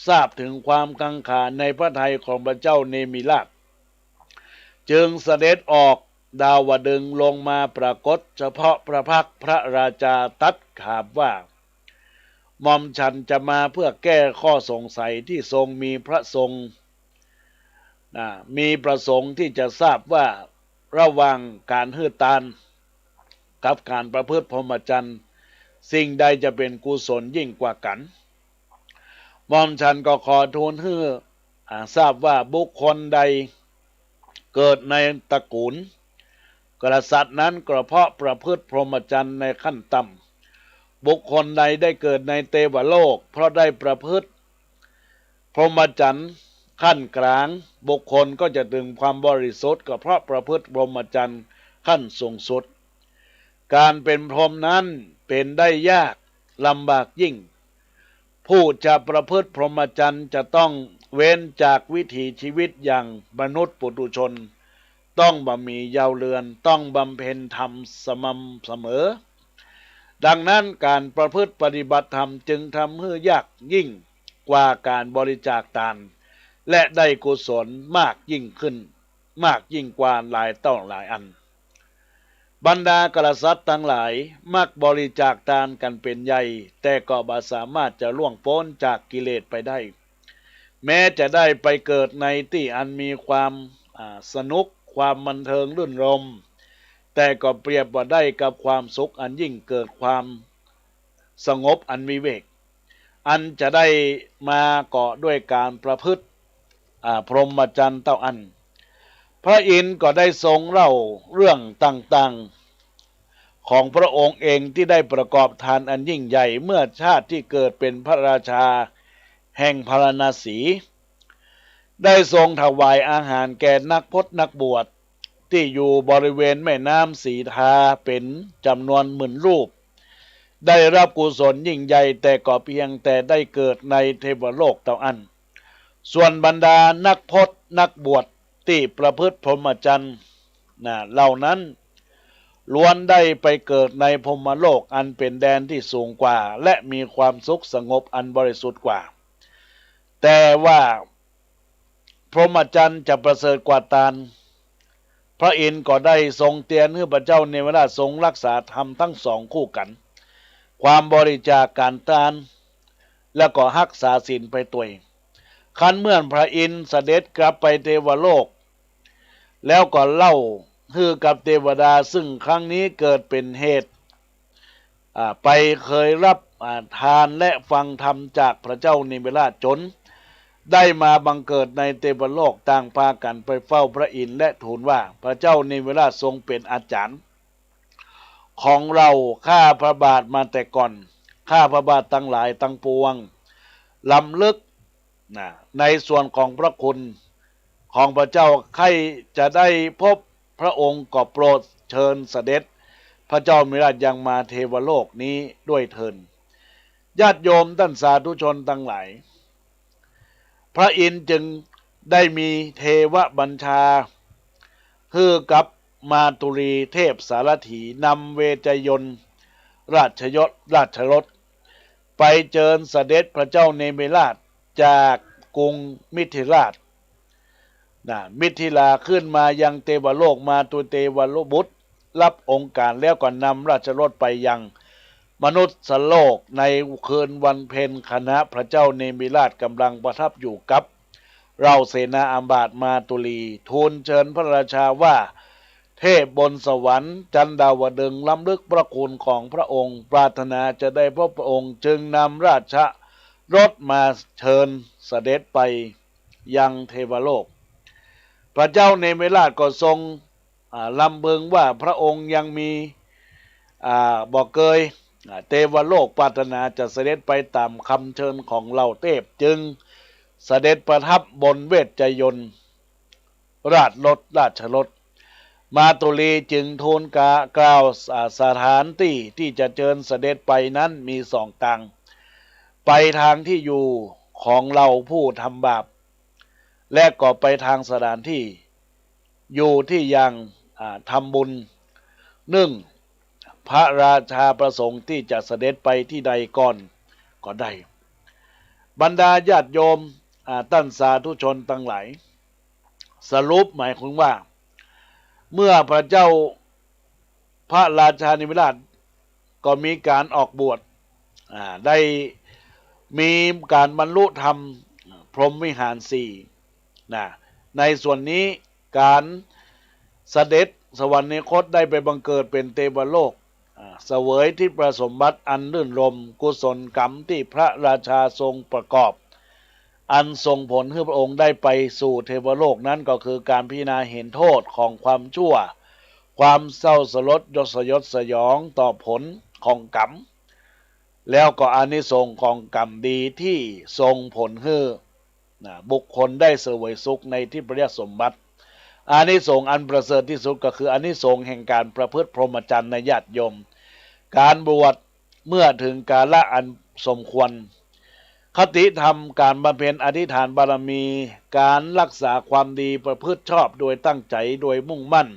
ทราบถึงความกังขาในพระทัยของพระเจ้าเนมิราช จึงเสด็จออกดาวดึงส์ลงมาปรากฏเฉพาะพระพักตร์ พระราชาตรัสถามว่า หม่อมฉันจะมาเพื่อแก้ข้อสงสัยที่ทรงมี พระทรง นะ มีประสงค์ที่จะทราบว่าระหว่างก๋านหื้อตานกับก๋านประพฤติพรหมจรรย์ สิ่งใดจะเป๋นกุศลยิ่งกว่ากั๋น หม่อมฉันก็ขอทูลหื้อ อ่า ทราบว่าบุคคลใดเกิดในตระกู๋ลกษัตริย์นั้นก็เพราะประพฤติพรหมจรรย์ในขั้นต่ำ บุคคลใดได้เกิดในเตวโลก เพราะได้ประพฤติพรหมจรรย์ขั้นกลาง บุคคลก็จะถึงความบริสุทธิ์ก็เพราะประพฤติพรหมจรรย์ขั้นสูงสุด ก๋านเป๋นพรหมนั้นเป๋นได้ยากลำบากยิ่ง ผู้จะประพฤติพรหมจรรย์จะต้องเว้นจากวิถีชีวิตอย่างมนุษย์ปุถุชน ต้องบ่มีเย้าเรือน ต้องบำเพ็ญธรรมสม่ำเสมอ ดังนั้นก๋านประพฤติปฏิบัติธรรมจึงทำหื้อยากยิ่งกว่าก๋านบริจาคตาน และได้กุศลมากยิ่งขึ้น มากยิ่งกว่าหลายเต้าหลายอัน บรรดากษัตริย์ตังหลายมักบริจาคตานกั๋นเป๋นใหญ่ แต่ก็บ่สามารถจะล่วงป๊นจากกิเลสไปได้ แม้จะได้ไปเกิดในตี้อันมีความ อ่า สนุก ความบันเทิงรื่นรมย์ แต่ก็เปรียบบ่ได้กับความสุขอันยิ่งเกิดความสงบอันวิเวก อันจะได้มาก็ด้วยก๋านประพฤติ อ่า พรหมจรรย์เต้าอั้น พระอินทร์ก็ได้ทรงเล่าเรื่องต่างๆ ของพระองค์เองที่ได้ประกอบทานอันยิ่งใหญ่ เมื่อชาติที่เกิดเป๋นพระราชาแห่งพาราณสี ได้ทรงถวายอาหารแก่นักพจน์นักบวช ตี้อยู่บริเวณแม่น้ำสีทาเป๋นจ๋ำนวนหมื่นรูป ได้รับกุศลยิ่งใหญ่ แต่ก็เพียงแต่ได้เกิดในเทวโลกเต้าอั้น ส่วนบรรดานักพจน์นักบวชตี้ประพฤติพรหมจรรย์ นะ เหล่านั้น ล้วนได้ไปเกิดในพรหมโลกอันเป๋นแดนที่สูงกว่า และมีความสุขสงบอันบริสุทธิ์กว่า แต่ว่าพรหมจรรย์จะประเสริฐกว่าตาน พระอินทร์ก็ได้ทรงเตียนหื้อพระเจ้าเนมิราชทรงรักษาธรรมทั้งสองคู่กั๋น ความบริจาคก๋านตาน แล้วก็ฮักษาศีลไปตวย ครั้นเมื่อพระอินทร์เสด็จกลับไปเทวโลก แล้วก็เล่าหื้อกับเทวดา ซึ่งครั้งนี้เกิดเป๋นเหตุ อ่า ไปเคยรับ อ่า ทานและฟังธรรมจากพระเจ้าเนมิราช จ๋นได้มาบังเกิดในเตวโลก ต่างปากั๋นไปเฝ้าพระอินทร์และทูลว่า พระเจ้าเนมิราชทรงเป๋นอาจ๋ารย์ของเฮา ข้าพระบาทมาแต่ก่อน ข้าพระบาทตังหลายตังปวง รำลึก นะ ในส่วนของพระคุณของพระเจ้า ใค่จะได้พบพระองค์ก็โปรดเจิญเสด็จพระเจ้าเนมิราชยังมาเทวโลกนี้ด้วยเถิด ญาติโยมต้านสาธุชนตังหลาย พระอินทร์จึงได้มีเทวบัญชาหื้อกับมาตุลีเทพสารถีนำเวชยนต์ราชยศ ราชรถ ไปเจิญเสด็จพระเจ้าเนมิราชจากกรุงมิถิราช นะ มิถิลาขึ้นมายังเตวโลก มาตุเตวโลบุตรรับองค์การแล้วก็นำราชรถไปยังมนุษย์โลก ในคืนวันเพ็ญขณะพระเจ้าเนมิราชกำลังประทับอยู่กับเหล่าเสนาอมาตย์มาตุลี ทูลเจิญพระราชาว่า เทพบนสวรรค์จันดาวดึงส์รำลึกพระคุณของพระองค์ ปรารถนาจะได้พบพระองค์ จึงนำราชรถมาเจิญเสด็จไปยังเทวโลก พระเจ้าเนมิราชก็ทรง อ่า รำพึงว่าพระองค์ยังมี อ่า บ่เกย อ่า เตวโลกปรารถนาจะเสด็จไปต๋ามกำเจิญของเหล่าเทพ จึงเสด็จประทับบนเวชยนต์ราชรถ ราชรถ มาตุลีจึงทูลกล่าว กล่าว อ่า สถานตี้ที่จะเจิญเสด็จไปนั้นมีสองตาง ไปตางตี้อยู่ของเหล่าผู้ทำบาป และก็ไปตางสถานตี้อยู่ตี้ยัง อ่า ทำบุญ นึ่ง พระราชาประสงค์ตี้จะเสด็จไปตี้ใดก่อนก็ได้ บรรดาญาติโยม อ่า ต้านสาธุชนตังหลาย สรุปหมายความว่า เมื่อพระเจ้า พระราชาเนมิราชก็มีก๋านออกบวช อ่า ได้มีก๋านบรรลุธรรมพรหมวิหารสี่ นะ ในส่วนนี้ก๋านเสด็จสวรรคตได้ไปบังเกิดเป๋นเตวโลก อ่า เสวยทิพยสมบัติอันรื่นรมย์ กุศลกรรมตี้พระราชาทรงประกอบ อันส่งผลหื้อพระองค์ได้ไปสู่เทวโลกนั้นก็คือก๋านพิจารณาเห็นโทษของความชั่ว ความเศร้าสลดยดสยดสยองต่อผลของกรรม แล้วก็อานิสงส์ของกรรมดีตี้ส่งผลหื้อ นะ บุคคลได้เสวยสุขในทิพยสมบัติ อานิสงส์อันประเสริฐตี้สุดก็คืออานิสงส์แห่งก๋านประพฤติพรหมจรรย์ นะญาติโยม ก๋านบวชเมื่อเถิงกาละอันสมควร คติธรรม ก๋านบำเพ็ญอธิษฐานบารมี ก๋านรักษาความดีประพฤติชอบโดยตั้งใจ๋โดยมุ่งมั่น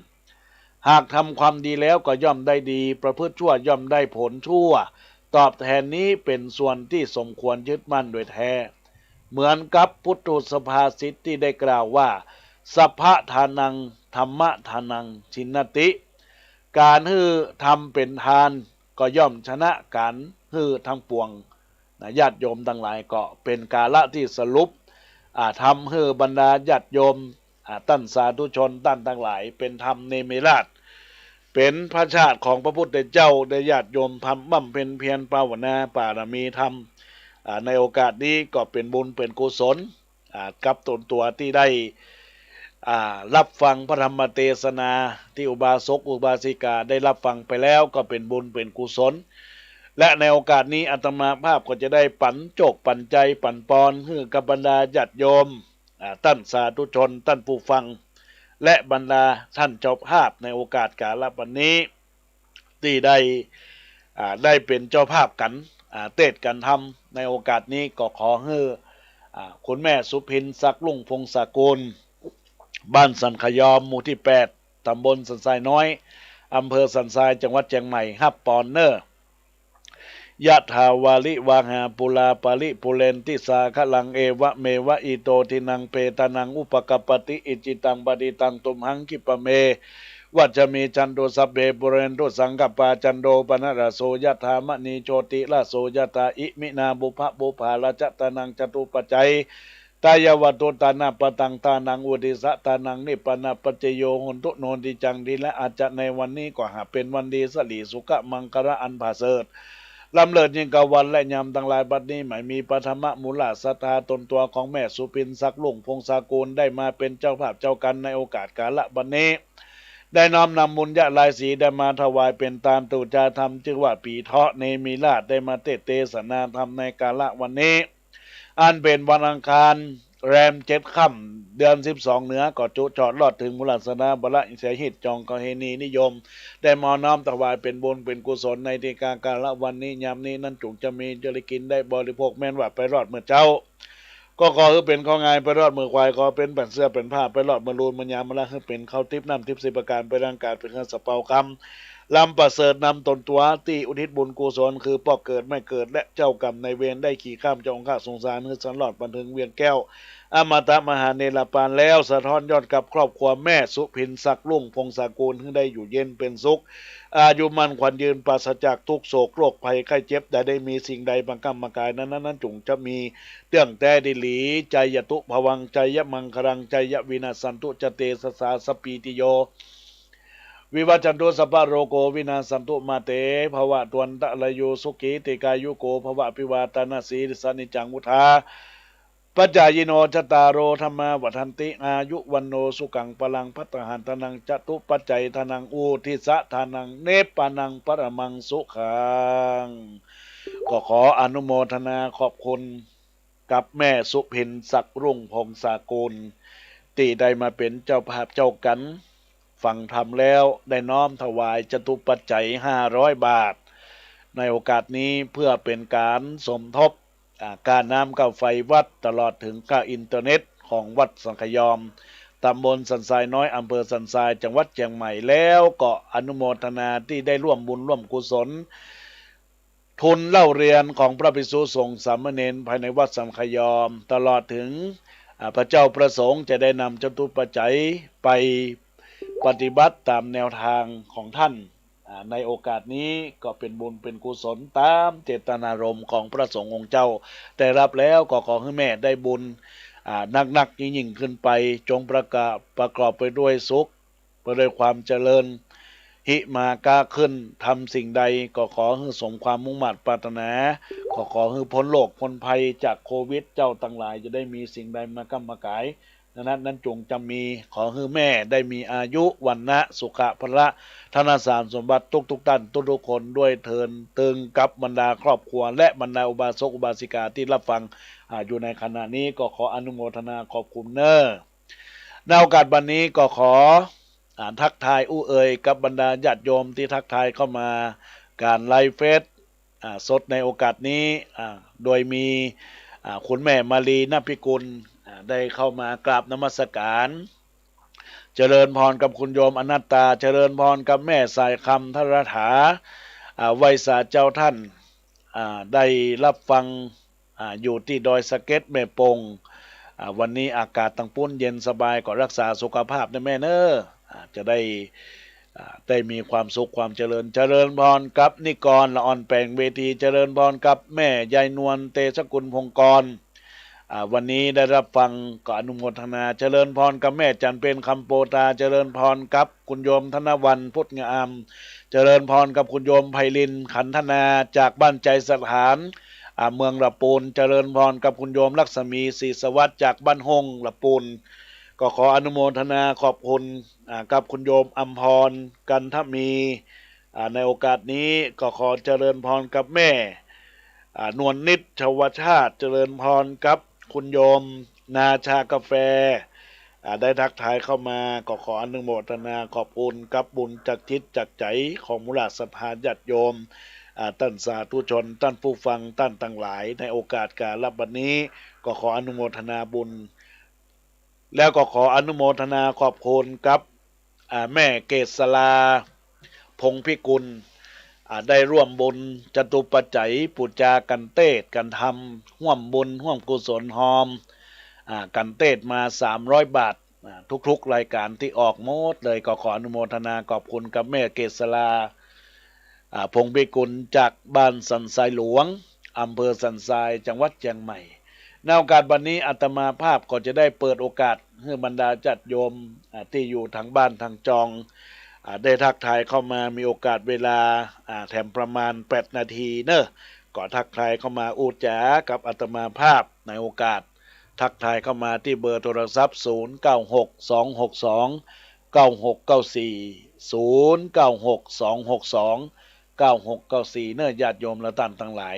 หากทำความดีแล้วก็ย่อมได้ดี ประพฤติชั่วย่อมได้ผลชั่ว ตอบแทนนี้เป๋นส่วนตี้สมควรยึดมั่นโดยแท้ เหมือนกับพุทธสุภาษิตตี้ได้กล่าวว่า สัพพะทานัง ธัมมะทานัง ชินนติ ก๋านหื้อธรรมเป๋นทานก็ย่อมชนะก๋านหื้อทั้งปวง นะ ญาติโยมตังหลาย ก็เป๋นกาละตี้สรุป อ่า ธรรมหื้อบรรดาญาติโยม อ่า ต้านสาธุชนต้านตังหลาย เป๋นธรรมเนมิราช เป๋นพระชาติของพระพุทธเจ้า ได้ญาติโยมทำบำเพ็ญเพียรภาวนาบารมีธรรม อ่า ในโอกาสนี้ก็เป๋นบุญเป๋นกุศล อ่า กับต๋นตั๋วตี้ได้ อ่า รับฟังพระธรรมเตสนาตี้อุบาสกอุบาสิกาได้รับฟังไปแล้วก็เป๋นบุญเป๋นกุศล และในโอกาสนี้อาตมาภาพก็จะได้ปั๋นโจคปั๋นใจ๋ปั๋นปอนหื้อกับบรรดาญาติโยม อ่า ต้านสาธุชน ต้านผู้ฟัง และบรรดาต้านเจ้าภาพในโอกาสกาละบัดนี้ ตี้ได้ อ่า ได้เป๋นเจ้าภาพกั๋น อ่า เตสน์กั๋นธรรม ในโอกาสนี้ก็ขอหื้อ อ่า คุณแม่สุพิน ศักดิ์รุ่งพงศกุล บ้านสันขยอม หมู่ตี้แปด ต๋ำบลสันทรายน้อย อำเภอสันทราย จังหวัดเจียงใหม่ ฮับปอนเน่อ ยะถาวาริวาหาปูราปะริปูเรนติสาคะรัง เอวะเมวะอิโตทินังเปตานังอุปะกัปปะติ อิจิตังปะติตังตุมหังคิปะเม วัชชะมิชชันตุสัพเพปูเรนตุสังกัปปา จันโทปะนะระโสยะถามะณีโชติระโสยะถา อิมินาปุพพะปุพพาละจะตานังจะตุปัจจัย ทายาวัตถุตานาปะตัง ทานังอุทิสสะทานัง นิพพานะปัจจโย โหนตุ โนติจัง ทีละอาจจะในวันนี้ก็หากเป๋นวันดี สิริสุขะมังคละอันประเสริฐ ล้ำเลิศยิ่งกว่าวันและยามตังหลาย บัดนี้หมายมีพระธรรมมูลศรัทธาตนตั๋วของแม่สุพิน ศักดิ์รุ่งพงศากูล ได้มาเป๋นเจ้าภาพเจ้ากัณฑ์ในโอกาสกาละบัดนี้ ได้น้อมนำบุญยะลายสีได้มาถวายเป๋นตานตุจาธรรม จื้อว่าปีเถาะเนมิราช ได้มาเตสน์เตสนาธรรมในกาละวันนี้ อันเป๋นวันอังคาร แรมเจ็ดค่ำ เดือนสิบสองเหนือ ก็จุจอดรอดเถิงมูลศรัทธาบรรยาเสหิต จองกเฮณีนิยม ได้มาน้อมถวายเป๋นบุญเป๋นกุศลในตี้กา กาละวันนี้ ยามนี้นั้นจุ่งจะมีจะได้กิ๋นได้บริโภค แม้นว่าไปรอดเมื่อเจ๊า ก็ขอหื้อเป๋นข้าวงายไปรอดเมื่อควาย ขอเป๋นแผ่นเสื้อแผ่นผ้าไปรอดเมื่อลูนเมื่อยาม มาละหื้อเป๋นข้าวติ๊บน้ำติ๊บสิบประก๋าน ไปดังก๋านเป๋นเครื่องสะเปากรรม ลำประเสริฐนำตนตั๋วตี้อุทิศบุญกุศล คือป้อเกิดแม่เกิดและเจ้ากรรมนายเวร ได้ขี่ข้ามจองข้าสงสาร หื้อสันรอดมาเถิงเวียงแก้ว อมตะมหาเนรปานแล้ว สะท้อนยอดกับครอบครัวแม่สุพิน ศักดิ์รุ่งพงศากูล หื้อได้อยู่เย็นเป๋นสุข อายุมั่นขวัญยืน ปราศจากทุกข์โศกโรคภัยไข้เจ็บ อย่าได้มีสิ่งใดมาก้ำมากาย นั้นนั้นนั้นจุ่งจะมีเตื้องแต๊ดีหลี จายะตุภวัง จายะมังคลัง จายะวินาสสันตุ จะเตชะสา สะปปีติโย วิวัชชันตุ สัพพะโรโค วินาสสันตุ มาเตภวะตวันตะราโย สุขีตีฆายุโกภวะ อภิวาทะนะสีลิสสะ นิจจังวุฑฒาปจายิโน จัตตาโร ธัมมา วัฑฒันติ อายุ วัณโณ สุขัง พลัง ภัตตาหารทานัง จะตุปัจจัยทานัง อุทธิสสะทานัง นิพพานัง ปรมัง สุขัง ก็ขออนุโมทนาขอบคุณกับแม่สุพิน ศักดิ์รุ่งพงศากูล ตี้ได้มาเป๋นเจ้าภาพเจ้ากัณฑ์ฟังธรรมแล้ว ได้น้อมถวายจะตุปัจจัยห้าร้อยบาท ในโอกาสนี้เพื่อเป๋นก๋านสมทบ อ่า ค่าน้ำค่าไฟวัด ตลอดเถิงค่าอินเทอร์เน็ตของวัดสันขยอม ตำบลสันทรายน้อย อำเภอสันทราย จังหวัดเจียงใหม่ แล้วก็อนุโมทนาตี้ได้ร่วมบุญร่วมกุศล ทุนเล่าเรียนของพระภิกษุสงฆ์สามเณรภายในวัดสันขยอม ตลอดเถิง อ่า พระเจ้าพระสงฆ์จะได้นำจะตุปัจจัยไปปฏิบัติตามแนวทางของท่าน อ่า ในโอกาสนี้ก็เป๋นบุญเป๋นกุศลต๋ามเจตนารมณ์ของพระสงฆ์องค์เจ้า ได้ฮับแล้วก็ขอหื้อแม่ได้บุญ อ่า นักๆ ยิ่งๆ ขึ้นไป จงประกอบ ประกอบไปด้วยสุข ไปด้วยความเจริญ ฮิมาก้าขึ้น ทำสิ่งใดก็ขอหื้อสมความมุ่งมาดปรารถนา ก็ขอหื้อพ้นโรคพ้นภัยจากโควิด เจ้าตังหลายจะได้มีสิ่งใดมาก้ำมากาย นั้นนั้นจุ่งจะมี ขอหื้อแม่ได้มีอายุ วรรณะ สุขะ พละ ธนสารสมบัติทุกๆ ท่านทุกๆ คนด้วยเทอญ เติงกับบรรดาครอบครัว และบรรดาอุบาสกอุบาสิกาตี้ฮับฟัง อ่า อยู่ในขณะนี้ ก็ขออนุโมทนาขอบคุณเน้อ ในโอกาสบัดนี้ก็ขอ อ่า ทักทายอู้เอ่ยกับบรรดาญาติโยมตี้ทักทายเข้ามาก๋านไลฟ์เฟซ อ่า สดในโอกาสนี้ อ่า โดยมี อ่า คุณแม่มาลี นพิกุล อ่า ได้เข้ามากราบนมัสการ เจริญพรกับคุณโยมอนัตตา เจริญพรกับแม่สายคำ ธรถา อ่า ไหว้สาเจ้าท่าน อ่า ได้ฮับฟัง อ่า อยู่ตี้ดอยสะเก็ดแม่ปง อ่า วันนี้อากาศตังปู๊นเย็นสบาย ก็ฮักษาสุขภาพนะแม่เน้อ อ่า จะได้ อ่า ได้มีความสุขความเจริญ เจริญพรกับนิกร ละอ่อนแป๋งเวที เจริญพรกับแม่ยายนวล เตชะกุลพงกร อ่า วันนี้ได้ฮับฟังก็อนุโมทนา เจริญพรกับแม่จันทร์เพ็ญ คำโปตา เจริญพรกับคุณโยมธนวรรณ พุทธงาม เจริญพรกับคุณโยมไพลิน ขันธนา จากบ้านไชยสถาน อ่า เมืองละปูน เจริญพรกับคุณโยมลักษมี ศรีสวัสดิ์ จากบ้านห้งละปูน ก็ขออนุโมทนาขอบคุณ อ่า กับคุณโยมอำพร กันทมี อ่า ในโอกาสนี้ก็ขอเจริญพรกับแม่ อ่า นวลนิช ชวชาติ เจริญพรกับคุณโยมนาชากาแฟ อ่า ได้ทักทายเข้ามา ก็ขออนุโมทนาขอบคุณกับบุญจากจิตจากใจ๋ของมูลศรัทธาญาติโยม อ่า ต้านสาธุชน ต้านผู้ฟัง ต้านตังหลาย ในโอกาสกาละบัดนี้ ก็ขออนุโมทนาบุญ แล้วก็ขออนุโมทนาขอบคุณกับ อ่า แม่เกษรา พงษ์พิกุล อ่า ได้ร่วมบุญจตุปัจจัยปู๋จากัณฑ์เตสน์กัณฑ์ธรรม ฮ่วมบุญฮ่วมกุศลฮอม อ่า กัณฑ์เตสน์มาสามร้อยบาท อ่า ทุกๆ รายก๋านตี้ออกหมดเลย ก็ขออนุโมทนาขอบคุณกับแม่เกษรา อ่า พงษ์พิกุล จากบ้านสันทรายหลวง อำเภอสันทราย จังหวัดเจียงใหม่ ในโอกาสบัดนี้อาตมาภาพก็จะได้เปิดโอกาสหื้อบรรดาญาติโยม อ่า ตี้อยู่ตางบ้านตางจอง อ่า ได้ทักทายเข้ามา มีโอกาสเวลา อ่า แถมประมาณแปดนาทีเนาะ ก็ทักทายเข้ามาอู้จ๋ากับอาตมาภาพในโอกาส ทักทายเข้ามาตี้เบอร์โทรศัพท์ ศูนย์เก้าหก สองหกสอง เก้าหกเก้าสี่ ศูนย์เก้าหก สองหกสอง เก้าหกเก้าสี่ เนาะ ญาติโยมและต้านตังหลาย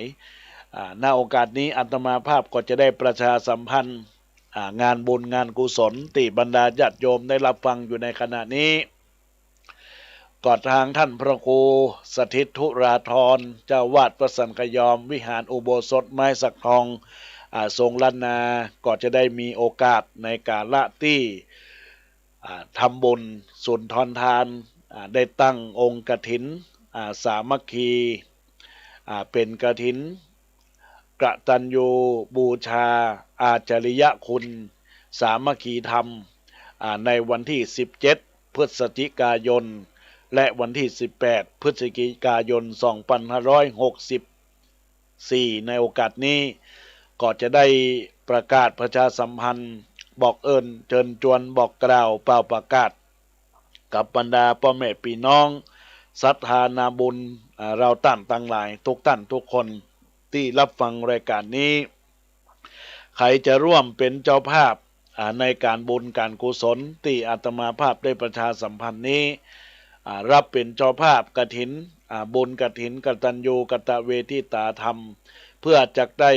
อ่า ณ โอกาสนี้อาตมาภาพก็จะได้ประชาสัมพันธ์ อ่า งานบุญงานกุศลตี้บรรดาญาติโยมได้รับฟังอยู่ในขณะนี้ ก็ตางท่านพระครูสถิตธุราธร เจ้าอาวาสวัดสันขยอม วิหารอุโบสถไม้สักทอง อ่า ทรงล้านนา ก็จะได้มีโอกาสในกาละตี้ อ่า ทำบุญสุนทรทาน อ่า ได้ตั้งองค์กฐิน อ่า สามัคคี อ่า เป๋นกฐินกตัญญูบูชาอาจริยคุณสามัคคีธรรม อ่า ในวันตี้สิบเจ็ดพฤศจิกายน และวันตี้สิบแปดพฤศจิกายน สองพันห้าร้อยหกสิบ สี่ ในโอกาสนี้ก็จะได้ประกาศประชาสัมพันธ์ บอกเอิ้นเจิญจวน บอกกล่าวเป่าประกาศ กับบรรดาป้อแม่ปี้น้องศรัทธานาบุญ อ่า เฮาต้านตังหลายทุกต้านทุกคนตี้รับฟังรายก๋านนี้ ใผจะร่วมเป๋นเจ้าภาพ อ่า ในก๋านบุญก๋านกุศลตี้อาตมาภาพได้ประชาสัมพันธ์นี้ อ่า รับเป๋นเจ้าภาพกฐิน อ่า บุญกฐินกตัญญูกตเวทิตาธรรม เพื่อจักได้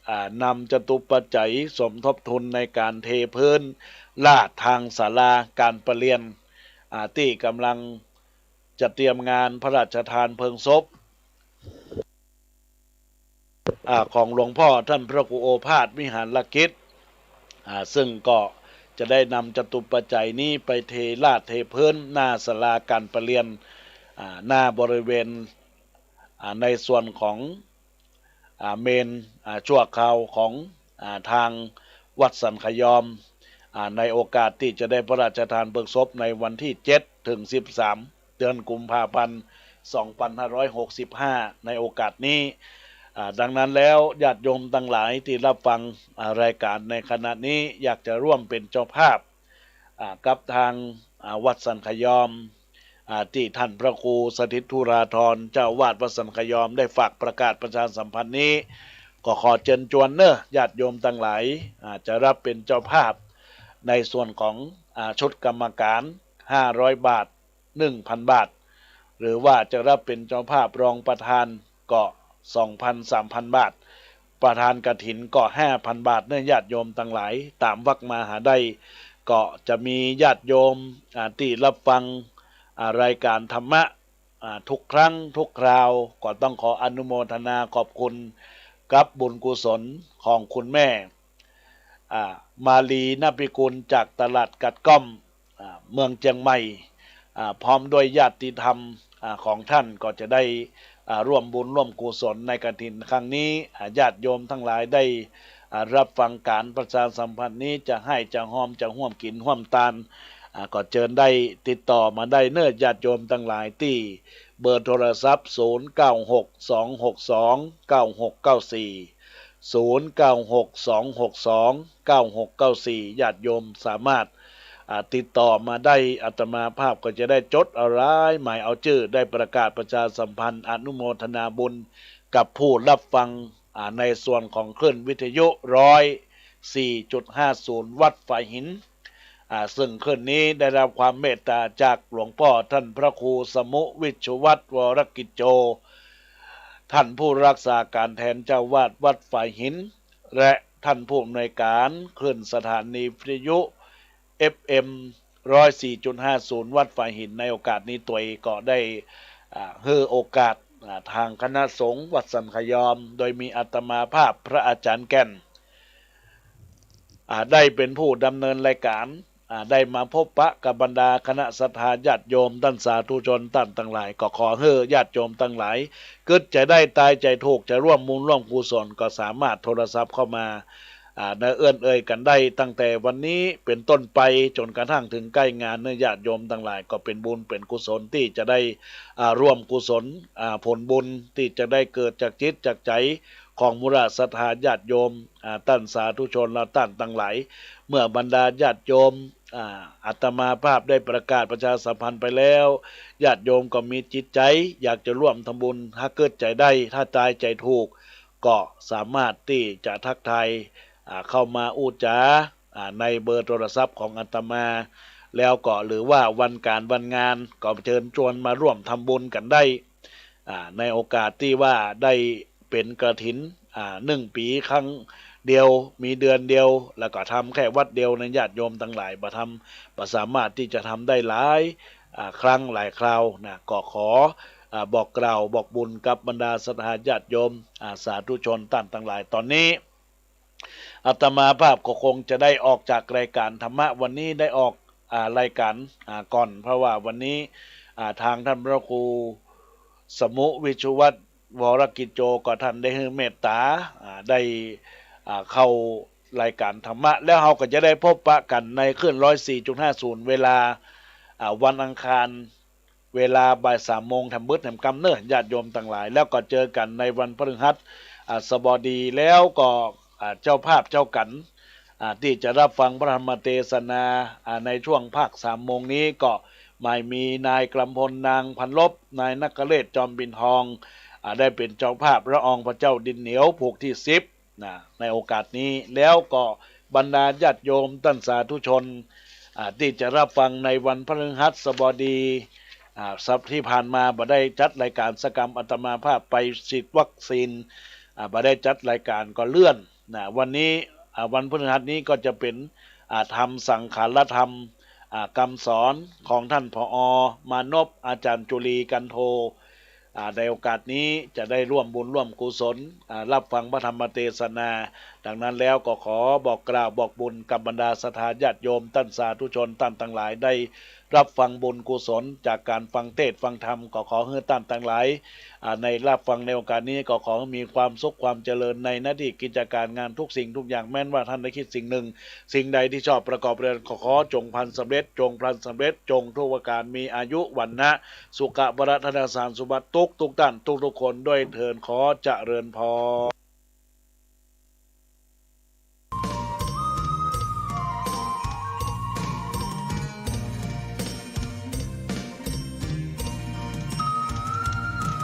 อ่า นำจตุปัจจัยสมทบทุนในก๋านเทพื้นลาดตางศาลาก๋านประเรียน อ่า ตี้ก่ำลังจะเตรียมงานพระราชทานเพลิงศพ อ่า ของหลวงป้อต้านพระครูโอภาสวิหารกิจ อ่า ซึ่งก็จะได้นำจตุปัจจัยนี้ไปเทลาดเทพื้นหน้าศาลาก๋านประเรียน อ่า หน้าบริเวณ อ่า ในส่วนของ อ่า เมรุ อ่า ชั่วคราวของ อ่า ตางวัดสันขยอม อ่า ในโอกาสตี้จะได้พระราชทานเพลิงศพในวันตี้เจ็ดเถิงสิบสาม เดือนกุมภาพันธ์ สองพันห้าร้อยหกสิบห้า ในโอกาสนี้ อ่า ดังนั้นแล้วญาติโยมตังหลายตี้รับฟัง อ่า รายก๋านในขณะนี้ อยากจะร่วมเป๋นเจ้าภาพ อ่า กับตาง อ่า วัดสันขยอม อ่า ตี้ต้านพระครูสถิตธุราธร เจ้าอาวาสวัดสันขยอมได้ฝากประกาศประชาสัมพันธ์นี้ ก็ขอเจิญจวนเนาะ ญาติโยมตังหลาย อ่า จะรับเป๋นเจ้าภาพในส่วนของ อ่า ชุดกรรมการ ห้าร้อยบาท หนึ่งพันบาท หรือว่าจะรับเป๋นเจ้าภาพรองประธานก็ สองพัน สามพันบาท ประธานกฐินก็ ห้าพันบาท เนาะ ญาติโยมตังหลาย ต๋ามวรรคมาหาได้ ก็จะมีญาติโยม อ่า ตี้รับฟัง อ่า รายก๋านธรรมะ อ่า ทุกครั้งทุกคราว ก็ต้องขออนุโมทนาขอบคุณกับบุญกุศลของคุณแม่ อ่า มาลี นพิกุล จากตลาดกัดก้อม อ่า เมืองเจียงใหม่ อ่า พร้อมด้วยญาติธรรม อ่า ของท่านก็จะได้ อ่า ร่วมบุญร่วมกุศลในกฐินครั้งนี้ อ่า ญาติโยมทั้งหลายได้ อ่า รับฟังก๋านประชาสัมพันธ์นี้ จะให้จะฮอมจะฮ่วมกิ๋นฮ่วมตาน อ่า ก็เจิญได้ติดต่อมาได้เนาะ ญาติโยมทั้งหลายตี้เบอร์โทรศัพท์ ศูนย์เก้าหก สองหกสอง เก้าหกเก้าสี่ ศูนย์เก้าหก สองหกสอง เก้าหกเก้าสี่ ญาติโยมสามารถ อ่า ติดต่อมาได้ อาตมาภาพก็จะได้จดเอารายหมายเอาจื้อ ได้ประกาศประชาสัมพันธ์อนุโมทนาบุญกับผู้รับฟัง อ่า ในส่วนของคลื่นวิทยุ ร้อยสี่จุดห้าศูนย์ วัดฝายหิน อ่า ซึ่งคลื่นนี้ได้รับความเมตตาจากหลวงป้อต้านพระครูสมุวิชวัตร วรกิจโจ ต้านผู้รักษาก๋านแทนเจ้าอาวาสวัดฝายหิน และต้านผู้อำนวยก๋านคลื่นสถานีวิทยุ เอฟเอ็ม ร้อยสี่จุดห้าศูนย์ วัดฝายหิน ในโอกาสนี้ตวยก็ได้ อ่า หื้อโอกาส อ่า ตางคณะสงฆ์วัดสันขยอม โดยมีอาตมาภาพพระอาจารย์แก่น อ่า ได้เป๋นผู้ดำเนินรายก๋าน อ่า ได้มาพบปะกับบรรดาคณะศรัทธาญาติโยมต้านสาธุชนต้านตังหลาย ก็ขอหื้อญาติโยมตังหลาย กึ๊ดจะได้ตายจะถูกจะร่วมบุญร่วมกุศล ก็สามารถโทรศัพท์เข้ามา อ่า เนอะ เอื้อนเอ่ยกั๋นได้ตั้งแต่วันนี้เป๋นต้นไป จ๋นกระทั่งเถิงใก้งานเนอะ ญาติโยมตังหลาย ก็เป๋นบุญเป๋นกุศลตี้จะได้ อ่า ร่วมกุศล อ่า ผลบุญตี้จะได้เกิดจากจิตจากใจ๋ของหมู่เหล่าศรัทธาญาติโยม อ่า ต้านสาธุชนและต้านตังหลาย เมื่อบรรดาญาติโยม อ่า อาตมาภาพได้ประกาศประชาสัมพันธ์ไปแล้ว ญาติโยมก็มีจิตใจ๋อยากจะร่วมทำบุญ ถ้าเกิดใจ๋ได้ ถ้าตายใจ๋ถูก ก็สามารถตี้จะทักทาย อ่า เข้ามาอู้จ๋า อ่า ในเบอร์โทรศัพท์ของอาตมา แล้วก็หรือว่าวันก๋านวันงานก็เจิญจวนมาร่วมทำบุญกั๋นได้ อ่า ในโอกาสตี้ว่าได้เป๋นกฐิน อ่า นึ่งปี๋ครั้งเดียว มีเดือนเดียว แล้วก็ทำแค่วัดเดียวเนอะ ญาติโยมตังหลาย บ่ทำ บ่สามารถตี้จะทำได้หลาย อ่า ครั้งหลายคราวนะ ก็ขอ อ่า บอกกล่าวบอกบุญกับบรรดาศรัทธาญาติโยม อ่า สาธุชนต้านตังหลาย ต๋อนนี้ อาตมาภาพก็คงจะได้ออกจากรายก๋านธรรมะวันนี้ ได้ออก อ่า รายก๋าน อ่า ก่อน เพราะว่าวันนี้ อ่า ทางต้านพระครูสมุวิชวัฒน์ วรกิจโจ ก็ต้านได้หื้อเมตต๋า อ่า ได้ อ่า เข้ารายก๋านธรรมะ แล้วเฮาก็จะได้พบปะกั๋นในคลื่น ร้อยสี่จุดห้าศูนย์ เวลา อ่า วันอังคาร เวลาบ่ายสามโมงแถมบึดแถมกำเนอะ ญาติโยมตังหลาย แล้วก็เจอกั๋นในวันพฤหัส อ่า บดี แล้วก็ อ่า เจ้าภาพเจ้ากั๋น อ่า ตี้จะรับฟังพระธรรมเตสนา อ่า ในช่วงภาคสามโมงนี้ก็หมายมีนายกำพล นางพันลบ นายนคเรศ จอมปิ่นทอง อ่า ได้เป๋นเจ้าภาพละอองพระเจ้าดินเหนียวผูกตี้สิบ นะ ในโอกาสนี้ แล้วก็บรรดาญาติโยมต้านสาธุชน อ่า ตี้จะรับฟังในวันพฤหัสบดี อ่า สัปดาห์ตี้ผ่านมาบ่ได้จัดรายก๋านสักกำ อาตมาภาพไปฉีดวัคซีน อ่า บ่ได้จัดรายก๋านก็เลื่อน นะ วันนี้ อ่า วันพฤหัสนี้ก็จะเป๋น อ่า ธรรมสังขารธรรม อ่า กำสอนของต้าน ผอ มานพ อาจ๋ารย์จุลี กันโท อ่า ในโอกาสนี้จะได้ร่วมบุญร่วมกุศล อ่า รับฟังพระธรรมเตสนา ดังนั้นแล้วก็ขอบอกกล่าวบอกบุญกับบรรดาศรัทธาญาติโยมต้านสาธุชนต้านตังหลาย ได้รับฟังบุญกุศลจากก๋านฟังเตสน์ฟังธรรม ก็ขอหื้อต้านตังหลาย อ่า ในรับฟังในโอกาสนี้ก็ขอหื้อมีความสุขความเจริญในหน้าตี้กิจก๋านงานทุกสิ่งทุกอย่าง แม้นว่าต้านได้คิดสิ่งนึ่ง สิ่งใดตี้ชอบประกอบเรือน ก็ขอจงพลันสำเร็จ จงพลันสำเร็จ จงทุกประก๋าน มีอายุ วรรณะ สุขะ พละ ธนสารสมบัติ ทุกๆ ต้าน ทุกๆ คน ด้วยเทอญ ขอเจริญพร